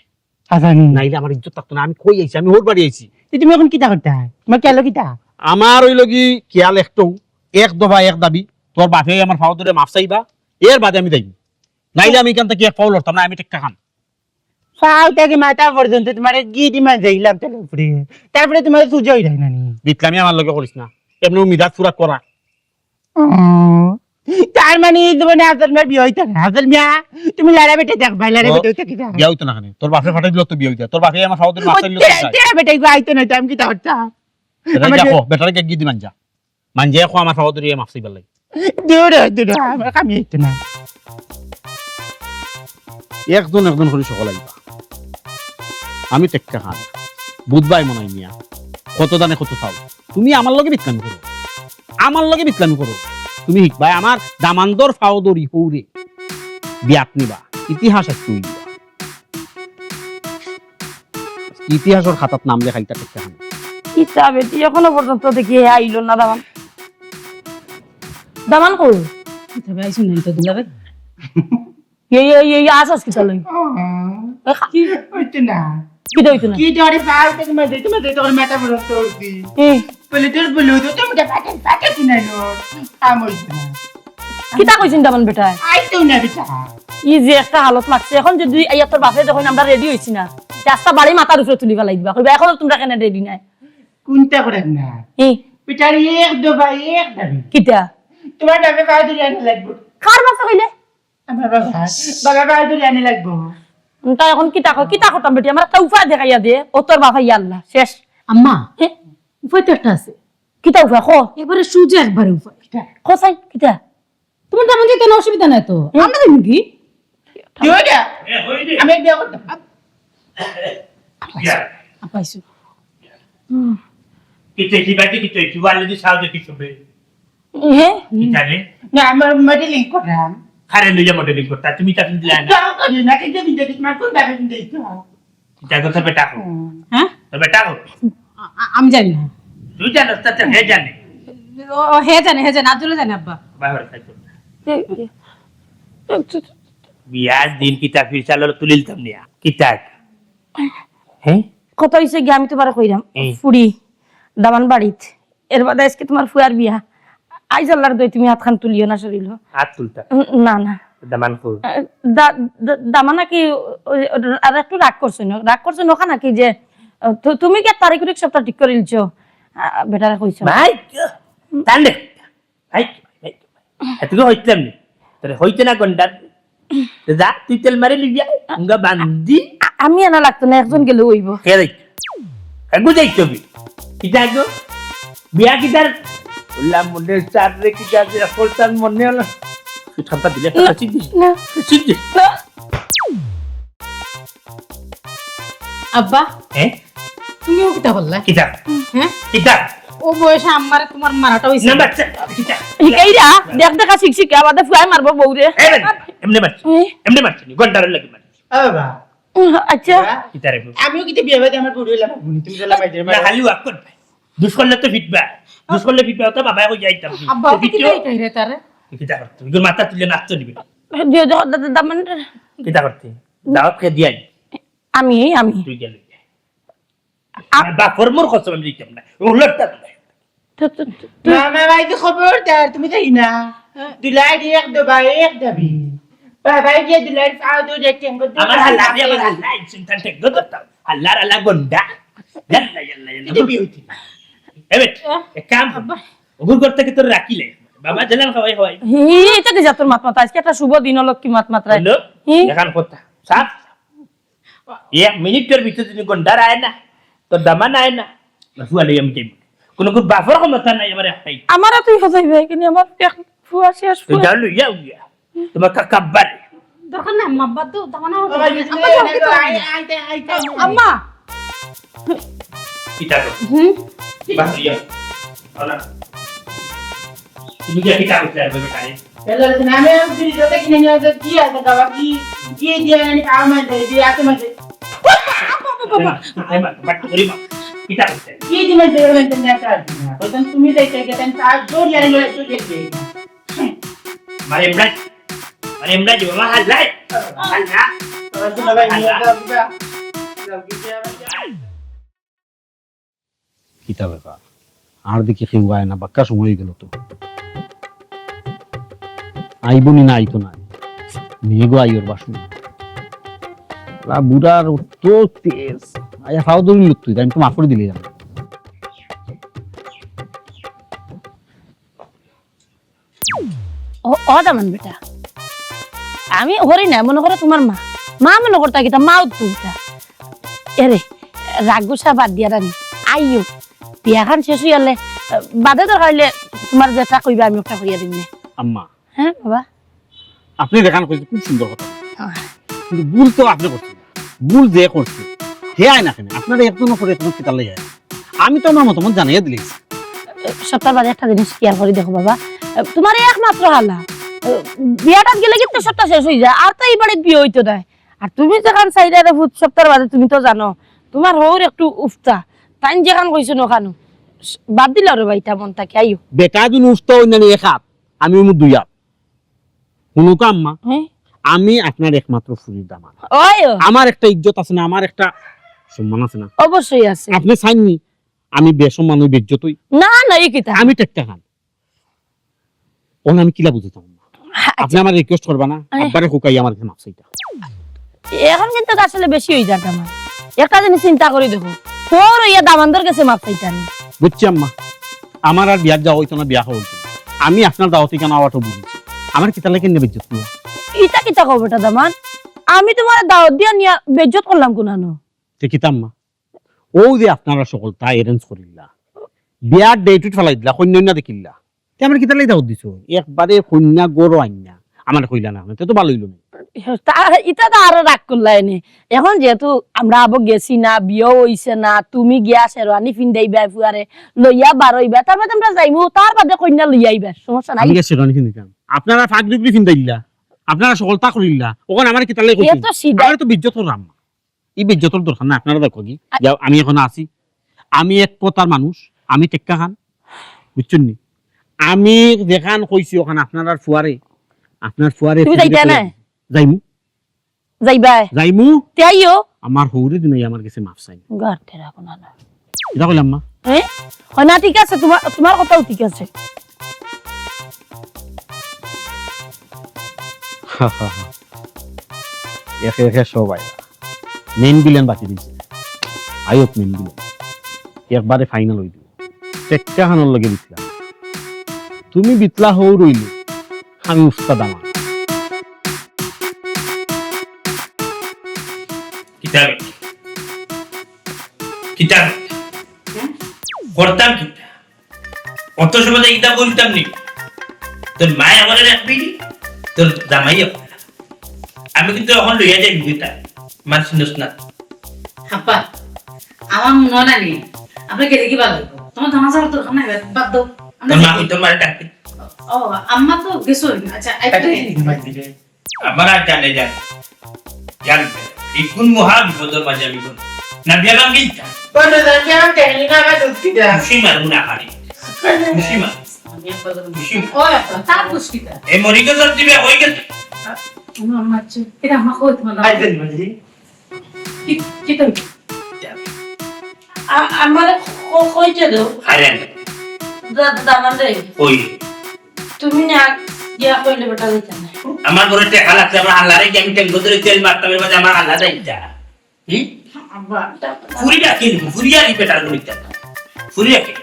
আচ্ছা, নি। নাইলে আমার ইজ্জত থাকতো না। আমি কই আইছি? আমি ওর বাড়ি আইছি। তে তুমি এখন কিতা করতে হয়? তোমার কেলো কিতা? আমার ওই লগি খেয়াল একটাও, এক দফা এক দাবি, তোর বাপে আমার ফাও ধরে মাফ চাইবা, এর বাদে আমি যাইব। নাইলে আমি এখান থেকে এক পাও লড়তাম না, আমি টেক্কা খান। পাও থেকে মাথা পর্যন্ত তোমার গিদি মাঝে ইলাম তেল উপরে। তারপরে তোমার সুজা হই যায় না নি। বিটলামি আমার লগে করিস না। এমনি মিজাজ পুরা করা। ও, তার মানে এই জীবনে আসল মিয়ার বিয়া হইতো না। আসল মিয়া, তুমি লারা বেটা দেখবা, লারা ও, বেটা হইতে কি যায়? বিয়া হইতো না কেনে? তোর বাপে ফাটাই দিল তো বিয়া হইতো। তোর বাপে আমার ফাও ধরে মাফ চাইলো তো চাই। তেরা বেটা ইগু আইতো না, তো আমি কিতা করতাম? এরা আমার যা যে- কো, বেটারে গিয়া গিদি মানজা। মানজে কো আমার ফাও ধরে মাফ চাইবার লাগি। দূর হ, দূর হ, আমার কামি হইতো না। একজন একজন করি সকল আইবা। আমি টেক্কা খান। বুঝবায় মনে হয় মিয়া। কত দানে কত চাও। তুমি আমার লগে বিটলামি করো। আমার লগে বিটলামি করো। তুমি হিকবায় আমার দামান্দর ফাও ধরি হৌরে। বিয়াত নিবা। ইতিহাস একটু হইবা। ইতিহাসর খাতাত নাম লেখাইতা টেক্কা খান। কিতা বেটি, এখনো পর্যন্ত দেখি হে আইলো না দামান। দামান কই? কিতা ভাই, শুনেন তো দুলাভাই। এই, এই, এই, আস, আস, কিতা লই? এ, খা- কি হইতো না? কিতা হইতো না? কি ধরে পাও তো তোমার, তোমার, তোমার মাথা বড় করছি। এ। বলে তোর বলে তো তোমাকে পাঠাই, পাঠাই শুনাইলো। কাম হইতো না। কিতা কইছেন দামান বেটায়? আইতো না বেটা। ই যে একটা হালত লাগছে, এখন যদি আইয়া তোর বাপে দেখইন আমরা রেডি হইছি না, তে আস্তা বাড়ি মাথার উপরে তুলি ফালাই দিবা। কইবা, "এখনো তোমরা কেনে রেডি নাই?" কোনটা করে না? ই। বেটার এক দফা এক দাবি। কিতা? তোমার বাপে পাও ধরে আনা লাগবো। কার বাপে কইলে? আমার বাবা, বাবা পাও ধরে আনা লাগবো। তা এখন কিতা কর-, কিতা করতাম বেটি? আমার একটা উপায় দেখাইয়া দে। ও তোর বাপ, ইয়া আল্লাহ, শেষ। আম্মা, হে? উপায় তো একটা আছে। কিতা উপায়? ক। একবারে সুজা একবারে উপায়। কিতা? ক চাই, কিতা? তোমার তেমন যেতে না, অসুবিধা নাই তো। হুম। আমরা দেখুন কি? কি হইল? এ, হইল। আমি বিয়া করতাম। আপ-, আপাইছো। আপাইছো। হুম। কিতা, কি বাইতে কিতা, কি ওয়ালে দি সাউদে কি সবে? হে? কিতা রে? না, আমার মডেলিং করলাম। কারে লইয়া মডেলিং করতা? তুমি তা দিলা না। তো করি না, কিন্তু আমি দেখি তোমার কোন ভাবে দিতে হয়। কিতা কথা বেটা কো? হুম। হ্যাঁ? তো বেটা কো? আ-, আ-, আমি জানি না। তুই জানো, তা তো হে জানে। ও, ও, হে জানে, হে জানে, আব্দুল্লাহ জানে, আব্বা। বাবা, তাই তো। এ, এ, এ, বিয়ার দিন কিতা ফিরসাল তুলিলতাম নিয়া। কিতা? হ্যাঁ? কথা হইছে কি, আমি তোমারে কইরাম, হুম। ফুড়ি, দামান বাড়িত। এর বাদে আজকে তোমার ফুয়ার বিয়া। আইজ আল্লাহর দোয়াই তুমি হাতখান তুলিও না শরীল। হাত তুলতা? উম, না, না। দামান কো? আহ, দা-, দা-, দামান নাকি ওই, ওই, আর একটু রাগ করছো না? রাগ করছো না ওখানে নাকি যে, আহ, তু-, তুমি কি তারিখ উরিখ সবটা ঠিক করে নিছো? আহ, বেটারে কইছো না? ভাই, তাহলে, ভাই, ভাই, এতটুকু হইতাম নি। তোরে হইতে না গন্ডার। তো যা, তুই তেল মারি লিবিয়া, উঙ্গা বান্দি। আ-, আমি আনা লাগতো না, একজন গেলে হইব। কে রে? কাগু যাই ছবি। কিতা গো? বিয়া কিতার? উল্লা মনে চার রে কিতা যে করতাম মনে হলো। তুই ঠান্ডা দিলে না, কথা চিনবি? না। চিনবি? না। আব্বা, হ্যাঁ? তুমিও কিতা করলা? কিতা? হ্যাঁ? কিতা? ও বয়সে আমারে তোমার মারাটা হইছে। না, বাচ্চা, কিতা? হিকাইরা, দেখ দেখা শিখ শিখ, আবার ফুয়ায় মারবো বউরে। এই বেটা, এমনি মারছি, এ? এমনি মারছি, গন্ডারের লাগি মারছি। ও বাবা। উম, আচ্ছা। বাবা, কিতা রে? আমিও কিতা বিয়া বাদে আমার বুড়ি হইলাম, বুড়ি, তুমি গেলা মাইদের না, মারো। খালি ওয়াক কর ভাই। দুষ করলে তো ফিটবা। দুষ করলে ফিটবা, তো বাবায় কই যাইতাম। আব্বা, তো ওকে ফিটিও। কিতা কইরে তারে? কিতা করতে? ইগুর মাথা তুলে নাচতে দিবে। যে, যে, দা-, দা-, দা-, মানে কিতা করতে? দাওয়াত কে দিয়াই? আমি, আমি। তুই গেলি। আ- আর বাপর মোর কসম আমি দিতাম না। উল্টা তো নাই। তো, তো, তো, তো মামা ভাই তো খবরদার, তুমি যাই না। দুলাইর এক দবা এক দাবি। বাবায় গিয়া দুলাইর পাও ধরে ঠেঙ্গো ধরে আমার হাল্লা, আমি আমার হাল্লা, এই সুলতান ঠেঙ্গো ধরতাম। হাল্লার হাল্লা গন্ডা। ইয়াল্লা, ইয়াল্লা, ইয়াল্লা। এটা বিয়ে হইতে না। এ বেট, এক কাম কর। আব্বা। ওগুর ঘর থেকে তোর রাখিলে। বাবা জেলান খাওয়াই খাওয়াই। হি, এটা কি জাতর মাত মাত্রা? আজকে একটা শুভ দিন, লক্ষ্মী মাত মাত্রা। হ্যালো? হি? এখান কথা। সাফ। এক মিনিটর ভিতরে যদি গন্ডার আয় না, তোর দামান আয় না, না ফুয়া লই আমি যাইব। কোনো কোনো বাপর ক্ষমতা নাই আমার একটাই। আমারও তুই হজাই ভাই, কিন্তু আমার এক ফুয়া শেষ তুই ফুয়া। যাও লই যাও গিয়া। তোমার কাকা বাড়ি। দরকার নাই, আম্মা, বাদ দাও, দামান আর ও ভাই, আম্মা, যাও, আই, আই, আই, আই, আম্মা। কিতা গো? হুম? বাদ দিয়া। না। তুমি কি কিতা করতে পারবে বেটারে? এলা না, আমি আর ফ্রিজ থেকে কিনে নিয়ে আসতে কি আছে, বাবা? কি, কি দিয়ে আনি খাওয়া মানে, দিয়ে আছে মানে। বাবা, বাবা, বাবা। এ মা, বাবা, ওরে মা, কিতা করতে? কি দিয়ে মানে, দিয়ে মানে, তুমি আর কাজ না। বলতাম, তুমি যাইতে গেছেন, তার জোর ইয়ারি লড়াই চলে গেছে। মারে এমরাজ, মারে এমরাজ, বাবা, হাল্লাই, হাল্লা। তোমার শোনা ভাই, নিয়ে যাও, যাও। কিতা ব্যাপার? আর দেখি কেউ আয় না, বাক্কা সময় অই গেল তো। আইব নি না আইতো না। মেঘও আইওর বাসু। লা বুড়ার অত তেজ। আয়া ফাও ধরি লুক তুই, আমি তো মাফ করে দিলে জানো। ও, ও দামান বেটা, আমি হরি না, মনে করো তোমার মা। মা মনে করতা কিতা, মাও তো কিতা। এরে, রাগ গুসা বাদ দিয়া রানি, আইও। বিয়াখান শেষ হইয়ালে, বাদে দরকার হইলে তোমার যেটা কইবা আমি ওটা কইয়া দিমু নে। আম্মা। হ্যাঁ, বাবা? আপনি যেখান কইছেন খুব সুন্দর কথা। হ্যাঁ। কিন্তু ভুল তো আপনি করছেন। ভুল যে করছে, হে আয় না কেনে? আপনারা একজনও করে একজন কিতার লাগি আয়? আমি তো আমার মতামত জানাইয়া দিলাইছি। সপ্তাহ বাদে একটা জিনিস খেয়াল করি দেখো বাবা, তোমার এই একমাত্র হালা, বিয়াটাত গেলে কিন্তু সপ্তাহ শেষ হয়ে যায়, আর তো এই বাড়িত বিয়া হইতো নায়। আর তুমি যেখান চাইলে রে ভূত সপ্তাহ বাদে, তুমি তো জানো তোমার হউর একটু উফতা, তাইন যেখান কইছো নখানো, বাদ দিলাও রে ভাই, তেমন তাকে আইও। বেটা দিন উফতা হই না নি এক হাত, আমি মুখ দুই হাত। হুনুকা আম্মা, হ্যাঁ? আমি আপনার একমাত্র ফুরির দামান। ওই ও। আমার একটা ইজ্জত আছে না, আমার একটা সম্মান আছে না? অবশ্যই আছে। আপনি চাইননি আমি বেসম্মান হই, বেইজ্জত হই? না, না, এই কিতা? আমি টেক্কা খান। ওন আমি কিলা বুঝতাম আম্মা? আচ্ছা। আপনি আমার রিকোয়েস্ট করবা না? আরে। আব্বারে হুকাই আমার কাছে মাফ চাইতা। এখন কিন্তু আসলে বেশি হয়ে যার দামান। একটা জিনিস চিন্তা করি দেখো, তোর ওই দামান্দর কাছে মাফ চাইতা নি। বুঝছি আম্মা, আমার আর বিয়ার যাওয়া হইতো না, বিয়া হওয়া হইতো না। আমি আপনার দাওয়াতি কেন আওয়াটা বুঝছি। আমার কিতা লাগে বেইজ্জত নিয়া? ইটা কিতা কও বেটা দামান? আমি তোমার দাওয়াত দিয়া নিয়া বেইজ্জত করলাম কোনানো? তে কিতা আম্মা? ও যে আপনারা সকল তা অ্যারেঞ্জ করিল্লা, বিয়ার ডেট উইট ফালাই দিলা, কইন্যা না দেখিল্লা। তে আমার কিতা লাগি দাওয়াত দিছো? একবারে কইন্যা গরো আইন্যা। আমার কইলা না, তে তো ভালো হইল না। তা, ইটা তো আরো রাগ করলা এনে। এখন যেহেতু আমরা আবো গেছি না, বিয়াও হইছে না, তুমি গিয়া শেরওয়ানি ফিন্দাইবায় ফুয়ারে, লইয়া বারইবা, তার বাদে আমরা যাইমু, তার বাদে কইন্যা লইয়া আইবা, সমস্যা নাই। আমি গিয়া শেরওয়ানি ফিন্দাইতাম। আপনারা ফাগরি উগরি ফিন্দাইল্লা, আপনারা সকল তা করিল্লা, ওখানে আমার কিতা লাগি এ কইছো? তো সিধা। আমার তো বেইজ্জত করলাম। এই বেইজ্জতর দরকার না, আপনারা দেখো কি? আ- যাও, আমি এখন আছি। আমি এক কথার মানুষ, আমি টেক্কা খান, বুঝছেন নি? আমি যেখান কইছি ওখান আপনার আর ফুয়ারে, আপনার ফুয়ারে তুমি যাইতা না? যাইমু। যাইবায়? যাইমু। তে আইও। আমার হউরে দিন আমার কাছে মাফ চাই। গাড়তে রাখো না, না। এটা কইলাম মা। এ? হয় না, ঠিক আছে, তোমার, তোমার কথাও ঠিক আছে। একে একে সব আইবা। মেইন ভিলেন বাকি দিছে। আয়ক মেইন ভিলেন। একবারে ফাইনাল হই দিব। টেক্কা খানোর লগে বিতলা। তুমি বিতলা হও রইলে, আমি উস্তাদ আমার। কিতাব। কিতাব। করতাম কিতা? অত সময় তো ইটা বলতাম নি। তোর মায় আমারে রাখবি নি, তোর জামাই আমারে রাখবি। আমি কিন্তু এখন লইয়া যাই বিয়েটা, মার শুনস না। আব্বা, আমার মনে হয় না নি, আপনি গেলে কি ভালো হইব? তোমার জানা যাওয়ার দরকার নাই, বাদ দাও। আমরা তোর মা যাই। কই তোর মারে ডাকবি? ও, আম্মা তো গেছো। আচ্ছা, আই-, আচ্ছা, এই যে, আমার আর জানে জানে। জানবে, এই কোন মহা বিপদের মাঝে আমি কোন না, বিয়া ভাঙ্গিলতা। বন্ধ কর, বিয়া ভাঙ্গতে গেলি না, আমার দুধ কিতা? ঘুষি মারমু না খালি। ঘুষি মার। ঘুষি মার। ও, তার দুষ কিতা? এ মরি গেছে, তুই বিয়া হয়ে গেছে। আমার মারছে। এটা আমার কই তোমার? আই দেন, বুঝলি? কি, কি তো? আ-, আমার ক-, কইতে দাও। আরে। দা-, দামান রে। ওই। তুমি না গিয়া কইলে বেটা দিতা না। আমার বড় টেকা লাগছে, আমার আল্লাহরে গিয়া আমি ট্যাঙ্গো ধরে তেল মারতাম, এর মাঝে আমার আল্লাহ যাইতা। হুম? আব্বা, তা-, ফুরি ডাকি নিবো, ফুরি আর কি বেটার করি দিতাম। ফুরি ডাকি।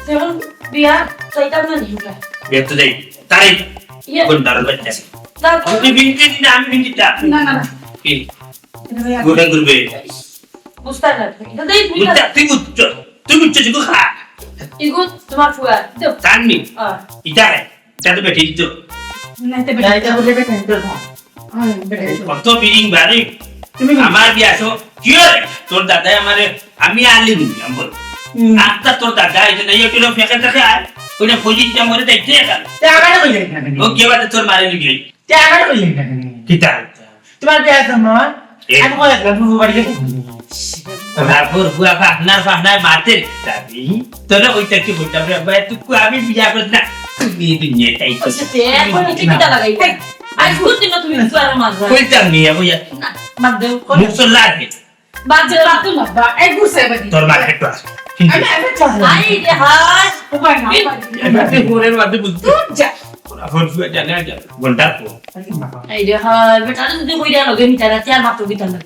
যেমন বিয়া চাইতাম না নিবা। বিয়া তো যাই, তাই ইয়ে। কোন দারুণ বাচ্চা। তা- তুমি বিনতে দিন, আমি বিনতে দিতাম। না, না, না। কি? এটা ভাই গোটা করবে। বুঝতে না। এটা দেই তুমি বুঝতে, তুই বুঝছো, তুই বুঝছো, তুই খা। ইগু তোমার ফুয়া। দেও। তার নি? হ্যাঁ। ইটা রে। ইটা তো বেটি দিত। না, এটা বেটি। না, এটা বলে বেটি দিত না। হ্যাঁ, বেটি দিত। কত বিডিং বাড়ি। তুমি আমার বিয়া আছো। কি রে? তোর দাদাই আমারে, আমি আলি নি, আমি বল। হুম। আত্তা তোর দাদা, এটা নাই, এটা হলো ফেঁকে টেকে আয়। ওইটা ফজিত যা মরে যাইতে এখানে। তে আমারে কইলে না কেন? ও কি বাদে তোর মারে নিবি? তে আমারে কইলে না কেন? কিতা? তোমার বিয়া তো মা, এ। আমি কই আসলাম, তুমি বাড়ি গেছো? বাবুর বুয়া ফাহনার ফাহনায় মাতের দাবি। তোরা ওইটা কি বলতাম রে ভাই, তুই কো আমি বিয়া করতে না। তুমি এই দুনিয়ায় তাই তো। আচ্ছা, তে এখন এটা কিতা লাগাই? আজ ঘুরতে না তুমি দুয়ারে মারবা। কইতাম নি, আমি ইয়া। না, বাদ দেও। মুখ চল লাগে। বাদ দেও, বাদ দেও, বাবা। এই ঘুরছে এবার। তোর মার্কেট ক্লাস। আমি, আমি ক্লাস। আই রে হায়। উপায় না, উপায় না। এবার তুই ঘরের মধ্যে বুঝতে। তুই যা। ওরা ফোন শুয়ে জানে আর জানে। ঘন্টার পর। এই রে হায়, বেটারে যদি কইরা লগে নিতা না, তে আর মাত্র দিতাম না।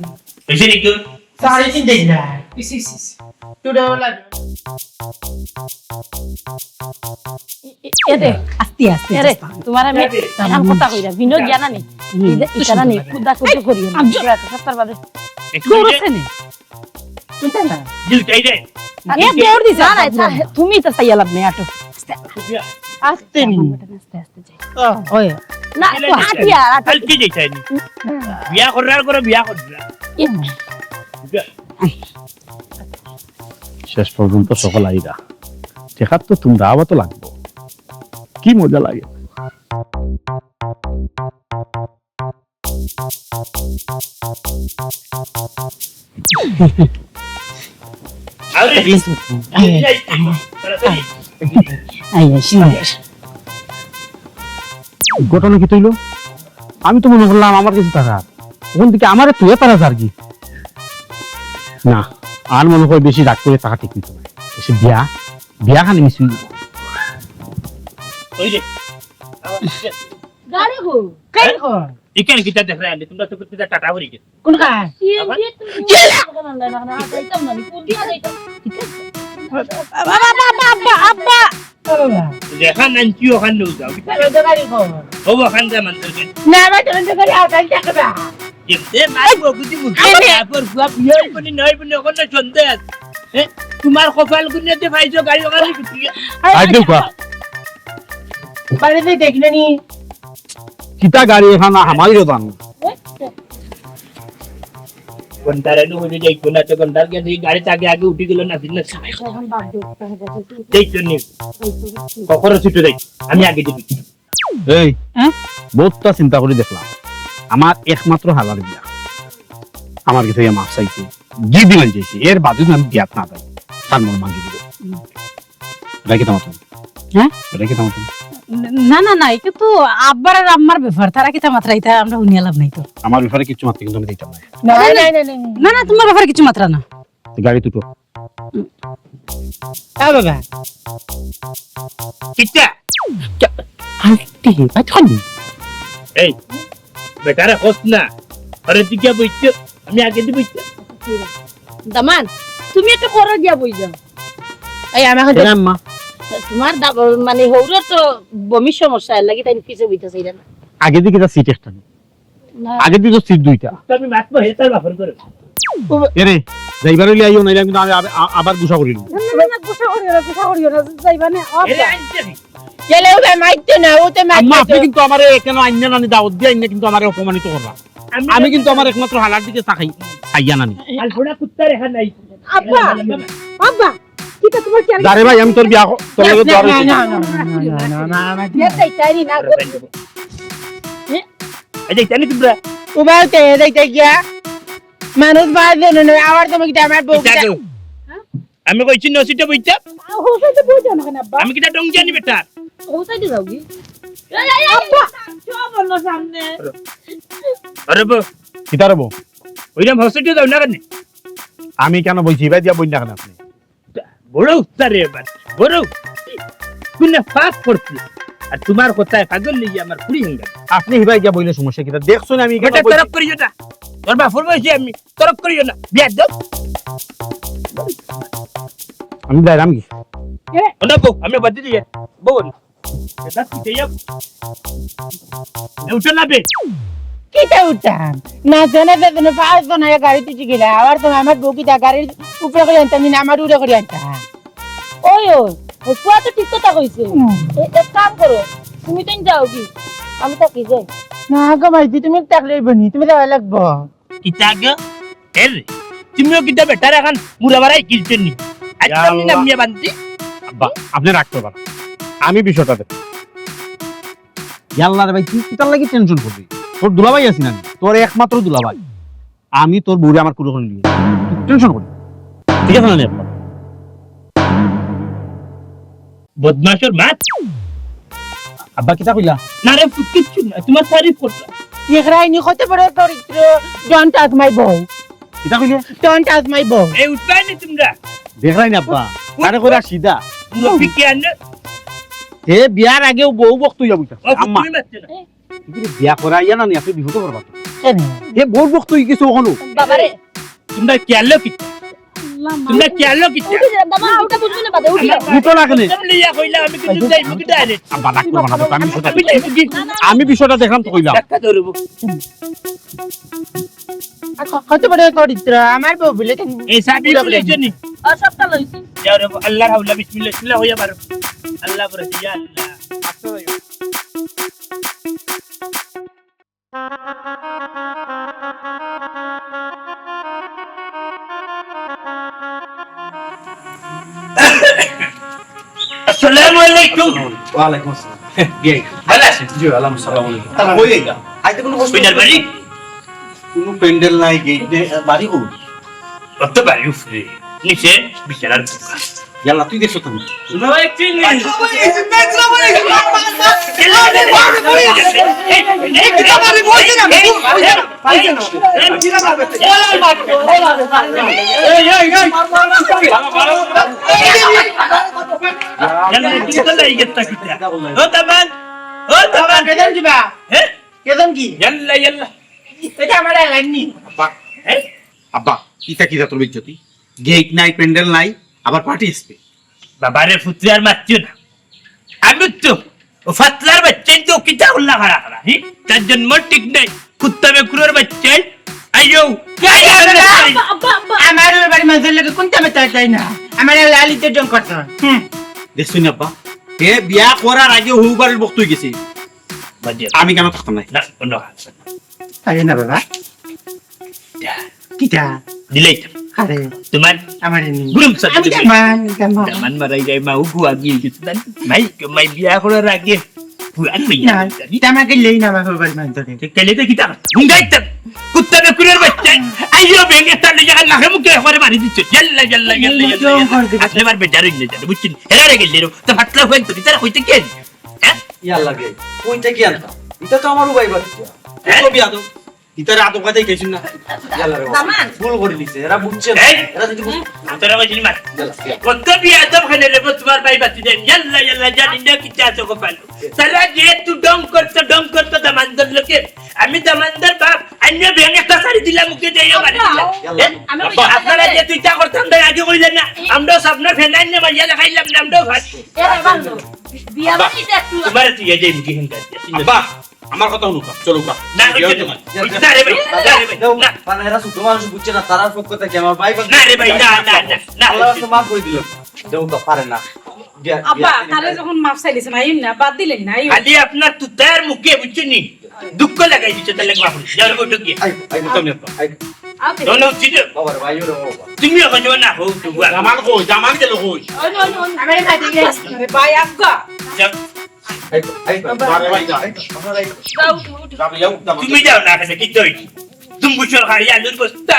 বেশি নিকো? সাড়ে তিন দিন না। ইস, ইস, ইস। Today OLA. এ, এ, এ দে, আস্তে, আস্তে, এ রে, আস্তে। তোমার আমি এ দে। এখন কথা কইরা, বিনো জ্ঞান আনি। হুম। এই যে, ইতারা নেই, কুদা কুদা করিও না। আমি পুরা তো সত্তর বাদে। একটু দৌড় যে আছে নি? তুই না। দিল চাই রে। এ দৌড় দিছে। না, না, এটা তুমি তো চাইয়া লাভ নেই, আটো। আস্তে। আস্তে নি। আস্তে, আস্তে। ও। ওই। না, এলে তো দিছে। হাঁটিয়া, হাঁটিয়া। কালকে যাইতাই নি। হুম। বিয়া করার করে বিয়া কররা। এ। শেষ পর্যন্ত সকল আইরা। টেকার তো তোমরা আবার তো লাগবো। কি মজা লাগে। আরে, আইয়া, আইয়া, আইয়া। ঘটনা কি তৈল? আমি তো মনে করলাম আমার কাছে টাকা। ওখান থেকে আমারে তুই তারা যার কি? না, আর মনে হয় বেশি রাগ করে টাকা ঠিক নিতে হবে। এসে বিয়া, বিয়া খালি মিস হইল। ওই রে, গাড়ি গো। গাড়ি গো। এখানে কিতা দেখা যায়? তোমরা তো কিতা টাটা হয়ে গেছে। কোন কাজ? কি আবার? কি তুমি কি? না, না, যাইতাম না, আমি কোন দিয়া যাইতাম? আব্বা, আব্বা, আব্বা, আব্বা। ও বাবা। যেখান আনছি ওখান নিয়ে যাও। তাহলে তো গাড়ি কম। ও ওখান যা মন্দির কে। না, আমার তো গাড়ি আর গাড়ি দেখবে। এতে মারবো, বুঝি বুঝি। আরে। তারপর বুয়া বিয়ে হইব নি, না হইব নি, ওখানে সন্দেহ আছে। হ্যাঁ? তোমার কপাল গুনে যে পাইছো গাড়ি ওখানে কি তুই? আই দেখ। বাড়িতে দেখলে নি। কিতা গাড়ি এখান হামাইরও দাম। ঘন্টার এনে হইলে যাইতো না, তো ঘন্টার গেছে এই গাড়িতে আগে আগে উঠে গেল না, দিন না। এখন বাদ দে, তাহলে যাইতো নি। কখনো ছুটে যাই, আমি আগে দিবি। এই, হ্যাঁ? বহুতটা চিন্তা করে দেখলাম, আমার একমাত্র হালার বিয়া, আমার কিছু মাফ চাইছে, গিয়ে দিবেন চাইছে, এর বাদে যদি আমি বিয়াত না যাই, তার মন ভাঙি দিব। হুম। রাখি থামাতো। হ্যাঁ? রাখি থামাতো। না, না, না, এটা তো আব্বার আর আম্মার ব্যাপার, তারা কিতা মাতরা, এটা আমরা হুনিয়া লাভ নাই তো। আমার ব্যাপারে কিচ্ছু মাততে কিন্তু আমি দিতাম না। না, না, না, না, না। না, না, তোমার ব্যাপারে কিচ্ছু মাতরা না। গাড়ি দুটো। হ্যাঁ, বাবা। কিচ্ছা? আরে, আরে, এই, বেটারে কস না। আরে, তুই গিয়া বইতে, আমি আগে দি বইতে। দামান, তুমি একটু করো গিয়া বই যাও। এই, আমার কাছে এরা আম্মা। তোমার দা-, মানে, হৌরর তো বমির সমস্যা, এর লাগি তাই পিছে বইতে চাইরা না। আগে দিকে যা সিট একটা নেই। না। আগে দিকে সিট দুইটা। তো আমি মাতবো, হে তার বাপর করে। এরে, যাইবার হইলে আইও, নাইলে আমি কিন্তু আবার, আ-, আবার গুসা করি। না, না, না, গুসা করিও না, গুসা করিও না, যাইবা না, ও এরে, আব্বা। আনতে দি। গেলে ওটা মাইতে না, ওটা মাইতে আম্মা, আপনি না। কিন্তু আমারে কেন আইন্না নানি দাওয়াত দিয়ে আইন্না কিন্তু আমারে অপমানিত করবা। আমি আমি কিন্তু আমার একমাত্র হালার দিকে তাকাই, চাইয়া নানি। আর ঘোড়া কুত্তার এখান নাই। আব্বা, আব্বা, কিতা তোমার খেয়াল? আরে ভাই, আমি তোর বিয়া ক-, তোর লগে না, দোয়া রইছে। না, না, না, না। বিয়া চাইতাই না, গো। এ? এই যে, জানি তোমরা? ও ভাই, তে, এই যে, গিয়া। মানুষ বাদ দেন না, আবার তুমি কিতা আমার বউ কিতা কিতা? গো? আমি কইছি নসিটা বইতা। ও সাইডে বই যাও না কেন, আব্বা? আমি কিতা ডং জানি বেটা? ও সাইডে যাওগি? এই, এই, এই, আব্বা! সব হলো সামনে। আরে বউ। কিতা রে বউ? ওইরকম হসপিটাল যাও না কেন? আমি কেন বইছি? ভাই দিয়া বই না কেন আপনি? বড় উস্তাদ রে এবার, বড়। কোনে পাস করছি? আর তোমার কথায় পাগল লইয়া আমার কুড়ি হয়ে গেল। আপনি হিবাই গিয়া বইলে সমস্যা কিতা? দেখছো না আমি এখানে বেটা বইছি? তরক করিও না। তোর বাপর বয়সী আমি, তরক করিও না। বিয়ার দাও। আমি যাইলাম কি? ওটা বউ, আমি বাদ দিয়ে বউ না। এটা কি যাইয়া? এ, উঠো না বে। কিতা উঠাম? না জানে যে তুমি পাঁচ জন আগে গাড়ি তুই গেলে, আবার তুমি আমার বউ কিতা গাড়ির উপরে করে আনতাম, না আমার উড়ে করে আনতাম। ওই, ওই, ওই পুয়া তো ঠিক কথা কইছে। হুম। এ-, এক কাম করো, তুমি তো যাওগি, আমি থাকি যাই। না গো মাইজি, তুমি থাকলেই বনি, তুমি যাওয়া লাগবো। কিতা গো? এ রে, তুমিও কিতা বেটার এখন মুড়া বাড়াই কিলছো নি? আজ ইয়া আমি আল্লাহ। নামিয়ে বানছি। আব্বা, আপনি রাগ করবেন না। আমি বিষয়টা দেখ। ইয়াল্লা রে ভাই, তুই কিতার লাগি টেনশন করবি? তোর দুলাভাই আছি না আমি, তোর একমাত্র দুলাভাই। আমি তোর বউরে আমার কুলো করে নিয়ে টেনশন করি। ঠিক আছে না রে আব্বা? বদমাশর মাত। আব্বা কিতা কইলা? না রে, কিচ্ছু না, তোমার তারিফ করলাম। দেখরাইনি কত বড় চরিত্র, don't touch my বউ। কিতা কইলে? Don't touch my বউ। এই উঠবাই নি তোমরা? দেখরাইনি আব্বা, তারে কইরা সিধা। মুরব্বি কে আনলে? হে বিয়ার আগেও বউ বক্ত হইয়া বইতা। ও, আম্মা। তুমি মারছো না? কিন্তু বিয়া করা ইয়া না নি, আপনি বিপদে পড়বা তো। কেন? হে বউর বক্ত হই গেছে ওখানো। বাবারে। তোমরা কি আনলো কি? তোমরা কি আনলো কি? উঠে যান, বাবা, ওটা বুঝবে না, বাদে উঠে যান। উঠো না কেনে? তুমি লিয়া কইলা, আমি কিন্তু যাইব কি direct? আব্বা, রাগ করবা না, আমি বিষয়টা, আমি বিষয়টা দেখলাম তো কইলাম। ধাক্কা ধরবো। আর ক-, কত বড় চরিত্র, আমার বউ বলে কেন? এই চাবি লইছো নি? ও, সবটা লইছি। যাও রে, আল্লাহর হাওলা, বিসমিল্লাহ, বিসমিল্লাহ হইয়া পারো। আল্লাহ বড়, ইয়া আল্লাহ। আসসালামু আলাইকুম। ওয়ালাইকুম আসসালাম। বিয়াই। ভালা আছইন? জি, আলহামদুলিল্লাহ। আসসালামু আলাইকুম। কই এটা? আইতে কোনো কষ্ট কই যার বাড়ি? কোনো প্যান্ডেল নাই, গেট নেই, বাড়ি কই? অত বাড়ি উপরে, নিচে বিছানার বোকা। ইয়াল্লা, তুই দেখছো তুমি? ও দামান, ও দামান। কেজন কিবা? হ্যাঁ? কেজন কি? ইয়াল্লা, ইয়াল্লা। এটা আমার এলাইন নি। আব্বা। হ্যাঁ? আব্বা, ইটা কিতা তোর বেইজ্জতি? গেট নাই, প্যান্ডেল নাই, আবার পার্টি আসবে। বাবারে, ফুতরে আর মাতিও না। আমি তো ও ফাতলার বাচ্চাই তো কিতা উল্লা খাড়া খাড়া, হি? তার জন্ম ঠিক নাই। কুত্তা বেকুরের বাচ্চাই। আইও, আইও, আব্বা, আব্বা, আব্বা। আমার ওই বাড়ির মানুষের লগে কোনটা আমি তাই তাই না। আমার লালিতে ডং করতে হয়। হুম। দেখছো নি আব্বা? হে বিয়া করার আগে হউ বাড়ির বক্ত হয়ে গেছে। বাদ দিও। আমি কেন থাকতাম না? না, অন্য কথা। আরে না বাবা। কিতা? দিলাই তো। আরে। তোমার আমারে নি। গুরুম সাথে আমি দিলাই। দামান, দামান। দামান মারাই যায়, মা উগু আগিয়ে গেছে, জানি? মাই, মাই বিয়া করার আগে পুরান মাইয়া না, জানি? দামা গেলেই না আমার বাবার মান ধরে। ঠিক গেলে তো কিতা? হুঙ্গাই তো। কুত্তা বেকুরের বাচ্চা। আইও বেঙ্গে তার লেগে নাকে মুখে একবারে মারি দিচ্ছে। ইয়াল্লা, ইয়াল্লা, ইয়াল্লা, ইয়াল্লা, ইয়াল্লা। আপনি আবার বেজার হইলে যাবে, বুঝছেন? হেরারে গেলে রে। তো ফাতলা হয়ে তো ভিতরে হইতে কে? হ্যাঁ? ইয়াল্লা বে। কইতে কি আনতা? এটা তো আমার উবাই বাচ্চা। হ্যাঁ? তো বিয়া তো। ইতারে আদব কায়দায় খাইছইন না। ইয়াল্লা রে বাবা। দামান। ভুল করি নিছে। এরা বুঝছে না। এই! এরা যদি বুঝ- তোরা কইছিলি মার। ইয়াল্লা, ইয়াল্লা। কত বিয়াদব খানে রে, তোমার ভাই বাতি দেন। ইয়াল্লা, ইয়াল্লা, জানি না কিতা আছে কপাল। তারা যেহেতু ডং করতো, ডং করতো দামান্দর লোকে। আমি দামান্দর বাপ, আইনে ব্যাঙ একটা ছাড়ি দিলাম, মুখে দিয়ে মারি দিলাম। ইয়াল্লা। এ? আমি আব্বা। আপনারা যে দুইটা করতাম, তাই আগে কইলেন না। আমরাও সামনে ফেনাইন না, মারিয়া দেখাইলাম না, আমরাও ভাই। এ রে বাবা, বিয়া বাড়ি দেখতে তোমার তুই এই যে মুখে হিংসা। আব্বা। আমার কথা হুনুক্কা, চলুক্কা। না, ওই যে তোমার। ওই যে না রে ভাই, না রে ভাই, যাও, না। মানে এরা ছোট মানুষ বুঝছে না, তারার পক্ষ থেকে আমার ভাই বাদ না রে ভাই, না, না, না, না। আল্লাহ রাস্তা মাফ করে দিল। যাও তো, পারে না। বিয়া, আব্বা, বিয়া, তাহলে যখন মাফ চাইলিস না, আইন না, বাদ দিলেন না, আইন। খালি আপনার তুতার মুখে বুঝছো নি? দুঃখ লাগাই দিচ্ছে, তাহলে মাফ করে। যাও রে, বউঠো গিয়া। আই, আই, বুঝতাম না তো। আই। আও, দোনো উচিত। বাবা রে, ভাই রে, বাবা। তুমি এখন যাও না, হো, তো বুয়া। জামান কই? জামান গেল কই? ওই, ওই, ওই। আরে ভাই, আব্বা। যাও। এই, এই, বাবা। আরে ভাই, যা। যাও, উঠো, উঠো। যাও, যাও, যাও। তুমি যাও না, এখানে কিতা হইছে? তুমি বুঝছো, খালি আলুর বস্তা।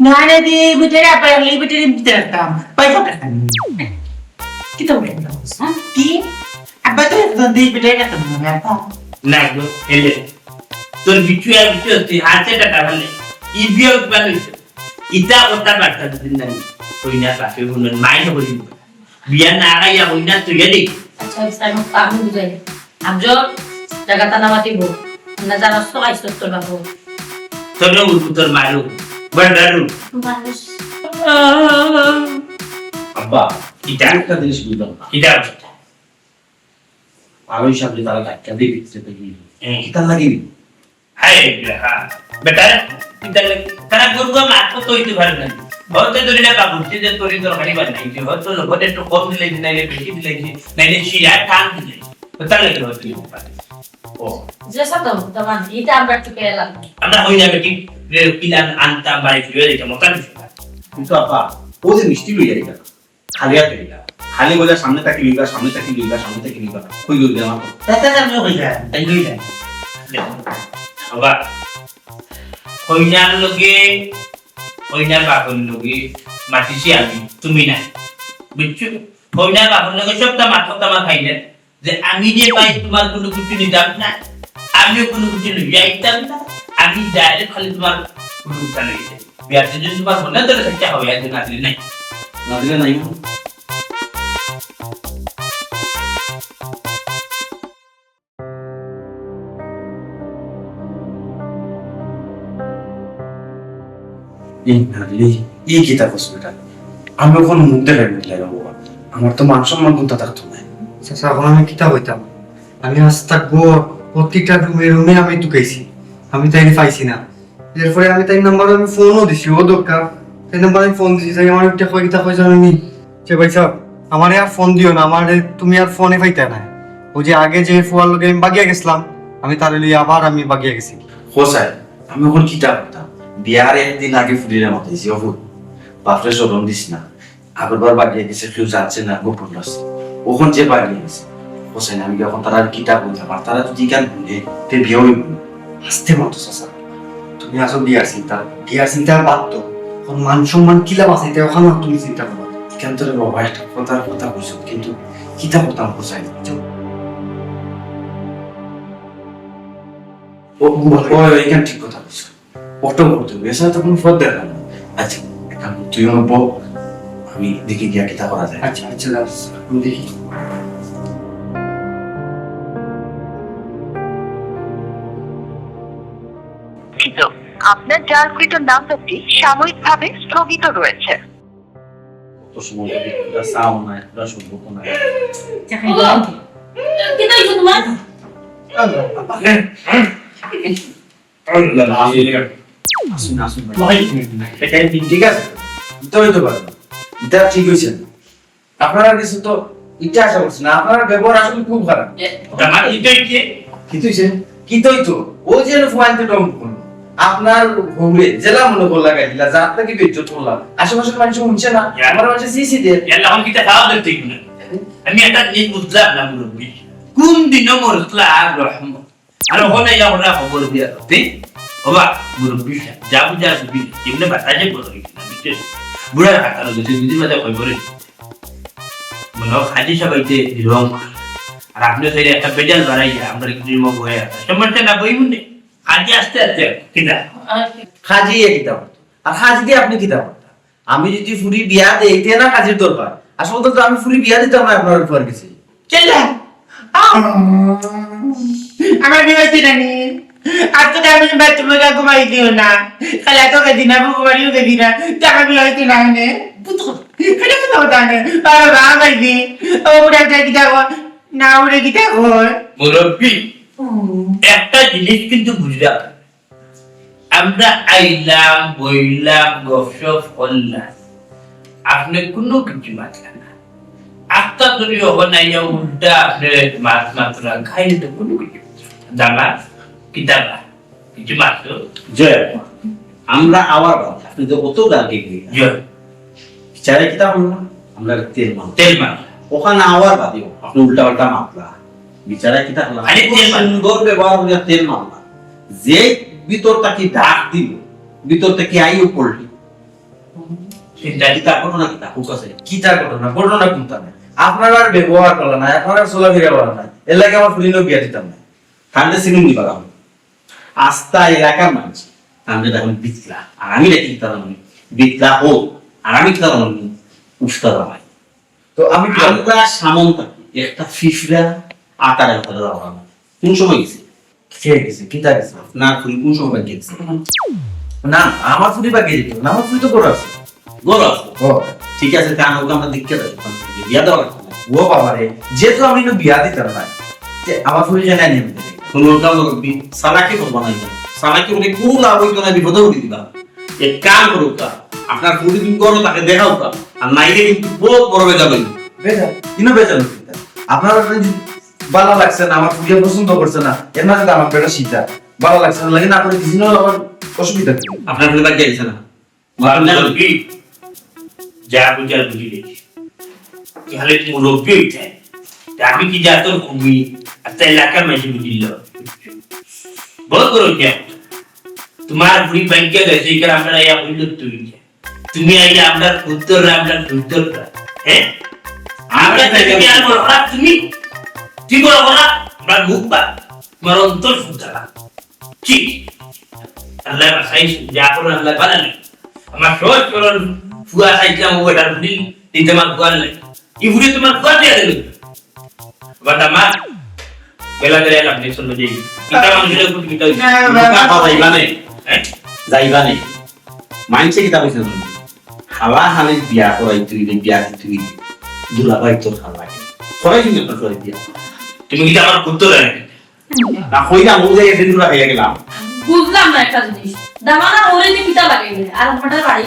না রে দি, বেটারে আব্বা, এই বেটারে দিতে পারতাম। পয়সা পাইতাম। কিতা বলে না? হ্যাঁ? কি? আব্বা তো একজন দি, বেটারে রাখতাম না, আব্বা। না গো, এলে। তোর বিচু আর বিচু হচ্ছে, হাতে টাকা ভালে। ই বিয়া উঠবা লইছে। ইতা কথা বার্তা দিন না। কইনা বাপে বললেন, মাই না বলি। বিয়া না আগাইয়া কইনা তুই দেখ। আচ্ছা, আচ্ছা, আমি, আমি বুঝাই। আফজল, জাগাত না মাতিব। না জানাস তো আইসত তোর বাপু। তোর উঠবো তোর মারু। বড় দারু। মানুষ। আব্বা, কিতা? একটা জিনিস বুঝলাম না। কিতা? আর ওই সামনে তারা ধাক্কা দিয়ে দিচ্ছে তো কি? হুম। কিতা লাগি? হায় রে, হ্যাঁ। বেটা, কিতা লাগি? তারা গরুয়া মাত তো হইতে পারে না। হয়তো ধরি না বাবুর্চি যে তোর তরকারি বানাইছে, হয়তো লোকের একটু কম দিলে, নাইলে বেশি দিলে, নাইলে শিরা টান দিলে। তো তাহলে কি হয়তো হইতে পারে। ও। যে সাথে তখন ইটা আমরা একটু পেলাম। আমরা হই না বেটি, রে, কিলান আনতাম বাড়ি ফিরে দিতাম, ওটা বিষয় না। কিন্তু আপা, ও যে মিষ্টি লইয়া দিতাম। খালি হাতে দিলা। খালি বলে সামনে তাকি লইবা, সামনে তাকি লইবা, সামনে তাকি লইবা। কই লইবা আমার? তাতে আমি কই যায়? তাই লই যায়। বাবা, কইনার লগে, কইনার বাপর লগে মাতিছি আমি, তুমি না। বুঝছো? কইনার বাপর লগে সবটা মাথা তামা খাইলেন। যে আমি যে ভাই তোমার কোনো কিছু নিতাম না, আমিও কোনো কিছু লইয়া আইতাম না, আমি ডাইরেক্ট খালি তোমার কোনো কথা লই যাই। বিয়াতে যদি তোমার মনে ধরে থাকতে হবে, একজন না দিলে নাই। না দিলে নাই। ইন্নালিল্লাহি, ই কিতা কস বেটা? আমি অখন মুখ দেখাই মুখ লাগে বাবা, আমার তো মান সম্মান কুন্তা থাকতো না। চাচা, অখন আমি কিতা কইতাম? আমি আস্তা ঘর, প্রতিটা রুমে রুমে আমি তুকাইছি, আমি তাইরে পাইছি না। এরপরে আমি তাইর নাম্বার, আমি ফোনও দিছি, ও দরকার, তাইর নাম্বার আমি ফোন দিছি, তাই আমার একটা কয় কিতা কয় জানো নি? যে, "ভাই সাহেব, আমারে আর ফোন দিও না, আমারে তুমি আর ফোনে পাইতা না।" ওই যে আগে যে ফুয়ার লগে আমি বাগিয়া গেছিলাম, আমি তারে লইয়া আবার আমি বাগিয়া গেছি। ও সাহেব, আমি অখন কিতা করতাম? বিয়ার একদিন আগে ফুরিরে মাতাইছি, "ও ফুরি, বাপরে শরম দিস না, আগরবার বাগিয়া গেছে, কেউ জানছে না, গোপন রাখছে। অখন যে বাগিয়া গেছে, ও সাহেব, আমি অখন তারার কিতা কইতাম? আর তারা যদি ইখান হুনে, তে বিয়া অইবো না।" আস্তে মাতো চাচা, তুমি আছো বিয়ার চিন্তা, বিয়ার চিন্তা বাদ তো। অখন মান সম্মান কিলা বাঁচাইতে, অখান তুমি চিন্তা করো। ইখান তো রে বাবা, একটা কথার কথা কইছো, কিন্তু কিতা কথা বুঝাই দিচ্ছ? ও, ও, ও, ইখান ঠিক কথা কইছো। অটো করতে হবে, এছাড়া তো কোনো পথ দেখা নেই। আচ্ছা, এক কাম কর, তুই আমার বউ, আমি দেখি গিয়া কিতা করা যায়। আচ্ছা, আচ্ছা, দাঁড়া, আমি দেখি। দুঃখিত, আপনার ডায়ালকৃত নাম্বারটি সাময়িকভাবে স্থগিত রয়েছে। অত সময় ধরে একটা সাউন্ড নাই, একটা শব্দ তো নাই। কিতা অইছে তোমার? আল্লাহ। আল্লাহ। আসুন, আসুন ভাই। ভাই, এটা কি ঠিক আছে? এটা অইতে পারে না। এটা ঠিক অইছে না। আপনারা কিছু তো ইটা আশা করছি না। আপনার ব্যবহার আসলে খুব খারাপ। এ, আমার ইটা কি? কি তুইছে? কি তুই তো? ও যে ফুয়াইন্তে ডম করলো। আপনার হৌরে জেলা মনে করলা গাইলা, যার থেকে বেইজ্জত করলা। আশেপাশের মানুষ শুনছে না। ইয়া। আমার মাঝে সিসি দে। ইয়াল্লা, এখন কিতা খাওয়া দেখতে কি না? আমি একটা জিনিস বুঝলাম না, মুরব্বী। কোন দিনও মরতলা আর রহমত? আর ওখানে ইয়া ওরা খবর দিয়া, ঠিক? ওবা, মুরব্বী সাহেব, যা বুঝা আসবি, এমনি বাতাসে বড় হইছে না, বুঝছেন? বুড়ার হাত আর গেছে, দুদিন বাদে খবর হইছে। মনে হয় খালি সবাইতে রং। আর আপনি চাইলে একটা বেজাল বাড়াইয়া, আমরা কিছু মগ হয়ে আসে। সমস্যা না, বই মুন্ডে। খালি আস্তে আস্তে, কিনা? খালি এ কিতা করতো? আর খালি দিয়ে আপনি কিতা করতা? আমি যদি ফুরি বিয়া দেই, তে না কাজের দরকার। আসলে তো আমি ফুরি বিয়া দিতাম না আপনার উপর গেছি। কেলা? আম। আমার বিয়ে হইছে না নি? আর তো আমি বাথরুমে গিয়া ঘুমাই দিও না। খালি এত কাঁদি না, বুকু বাড়িও কাঁদি না। তে আমার বিয়ে হইছে না নে? বুঝো। খালি কথা কথা নে। বাবা, বাবা, কাঁদি। ও, উঠে উঠে কি দেখো? না, উঠে কি দেখো? মুরব্বী, হুম। একটা জিনিস কিন্তু বুঝলাম। আমরা আইলাম, বইলাম, গপসপ করলাম, আপনি কোনো কিছু মাতলা না। আস্তা ধরি হব না, ইয়া উল্টা আপনি মাত মাতলা, খাইলে তো কোনো কিছু। দাদা, কি দাদা, কিছু মাতলো? যে, আমরা আওয়ার বাদে, আপনি তো অত গাল গিয়ে যে। বিচারে কিতা করলা? আমরা তেল মারলাম। তেল মারলাম। ওখানে আওয়ার বাদেও আপনি উল্টা পাল্টা মাতলা। বিচারে কিতা করলা? আরে তেল মারলাম। সুন্দর ব্যবহার করিয়া তেল মারলা। যে ভিতর থাকি ডাক দিল, ভিতর থাকি আইও পড়লি। চিন্তা কিতা ঘটনা কিতা? হুক আছে। কিতা ঘটনা? ঘটনা কোনটা নাই? আপনারার ব্যবহার করা নাই, আপনারার চলাফেরা করা নাই। এর লাগি আমার ফুরিনও বিয়া দিতাম না। ঠান্ডা সিলিং দিবা। আস্তা এলাকার মানুষ, তানরে দেখুন বিতলা। আর আমি দেখি কিতা জানি, বিতলা হোক, আর আমি কিতা জানি, উস্তাদ আমায়। তো আমি কি আমরা সামন থাকি, একটা ফিফড়া আতারে আতারে যাওয়া না। কোন সময় গেছে? কে গেছে? কিতা গেছে? না, তুমি কোন সময় গেছে? না, আমার ফুরি বাকি যেত না, আমার ফুরি তো ঘর আছে। ঘর আছে? ও। ঠিক আছে, তা আমাকে আমরা দেখতে যাই, ওখান থেকে বিয়া দেওয়া লাগবে না। ও বাবা রে, যেহেতু আমি তো বিয়া দিতাম না, যে আমার ফুরি জায়গায় নিয়ে দিতে। কোনো কাম করবি, সালাকি করবো না, সালাকি করে কোনো লাভ হইতো না, বিপদে উঠে দিবা। এক কাম করুক তা, আপনার ফুরি তুমি করো, তাকে দেখাও তা, আর নাইলে কিন্তু বহুত বড় বেজাল হইবে। বেজাল? কিনো বেজাল হইবে? আপনারা যদি ভালো লাগছে না, আমার ফুরিয়ে পছন্দ করছে না, এর মাঝে তো আমার বেটা সিধা। ভালো লাগছে না, লাগে না করে কিছু না হলে আমার অসুবিধা কি? আপনার ফুরি বাকি আছে না? মাথা মুরব্বি, যা বুঝার বুঝি দেখি। তাহলে মুরব্বি হইতে। তা আমি কি জাতর কমি, আর তাই এলাকার মাঝে বুঝিল। বহুত বড় জ্ঞান। তোমার বুড়ি ব্যাংকে গেছে, এখানে আমরা ইয়া বলল তুই। তুমি আইলে আমরা উত্তর, আমরা উত্তর। হ্যাঁ? আমরা তাকে বিয়ার বড় খারাপ তুমি। তুই বড় খারাপ, আমরা মুখ পা। তোমার অন্তর শুদ্ধ। কি? আল্লাহ বাসাই যা করেন আল্লাহ বানালে। আমার সহজ সরল ফুয়া চাইছিলাম, ও এটার ফুলি দিতে আমার ফুয়ার লাগে। এই ফুলি তোমার ফুয়া দিয়ে দিল। বাট আমার বেলা বেলা এলাম, দেখছো না যে ইটা মানুষের উপর কিতা হইছে? না, না, না। কথা যাইবা নে। হ্যাঁ? যাইবা নে। মানষে কিতা কইছে জানো? হালা হালির বিয়া করাই তুই রে, বিয়া দি তুই রে। দুলাভাই তোর হালা লাগে। করাই তুমি আপনার করাই বিয়া। তুমি কিতা আমার গুরুত্ব দেয় নাকি? না কইলাম, ও যে একদিন দুলা খাইয়া গেলাম। বুঝলাম না একটা জিনিস। দামানা বলে যে কিতা লাগে রে? আর আমাদের বাড়ি।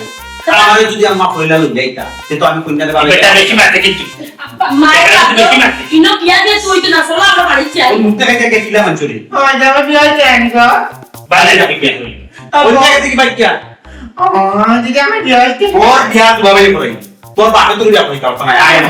আমারে যদি আম্মা কইলা লই যাইতা, সে তো আমি কইনা দেবা। বেটা বেশি মাতে কিন্তু। মায়ের বেটা বেশি মাতে। ইনো বিয়া দিয়ে তুই তো না, চলো আমরা বাড়ি যাই। ওই মুখ দেখাইতে গেছিলাম আঞ্চলি। ও, যাবে বিয়া দিয়ে আনবো। বাড়ি যাবে বিয়া হইল। ওই জায়গা থেকে বাইক কিয়া? ও, যদি আমি বিয়া হইতে ওর বিয়া তো বাবাই করে। তোর বাপে তোর বিয়া করে কাও না। আয় না।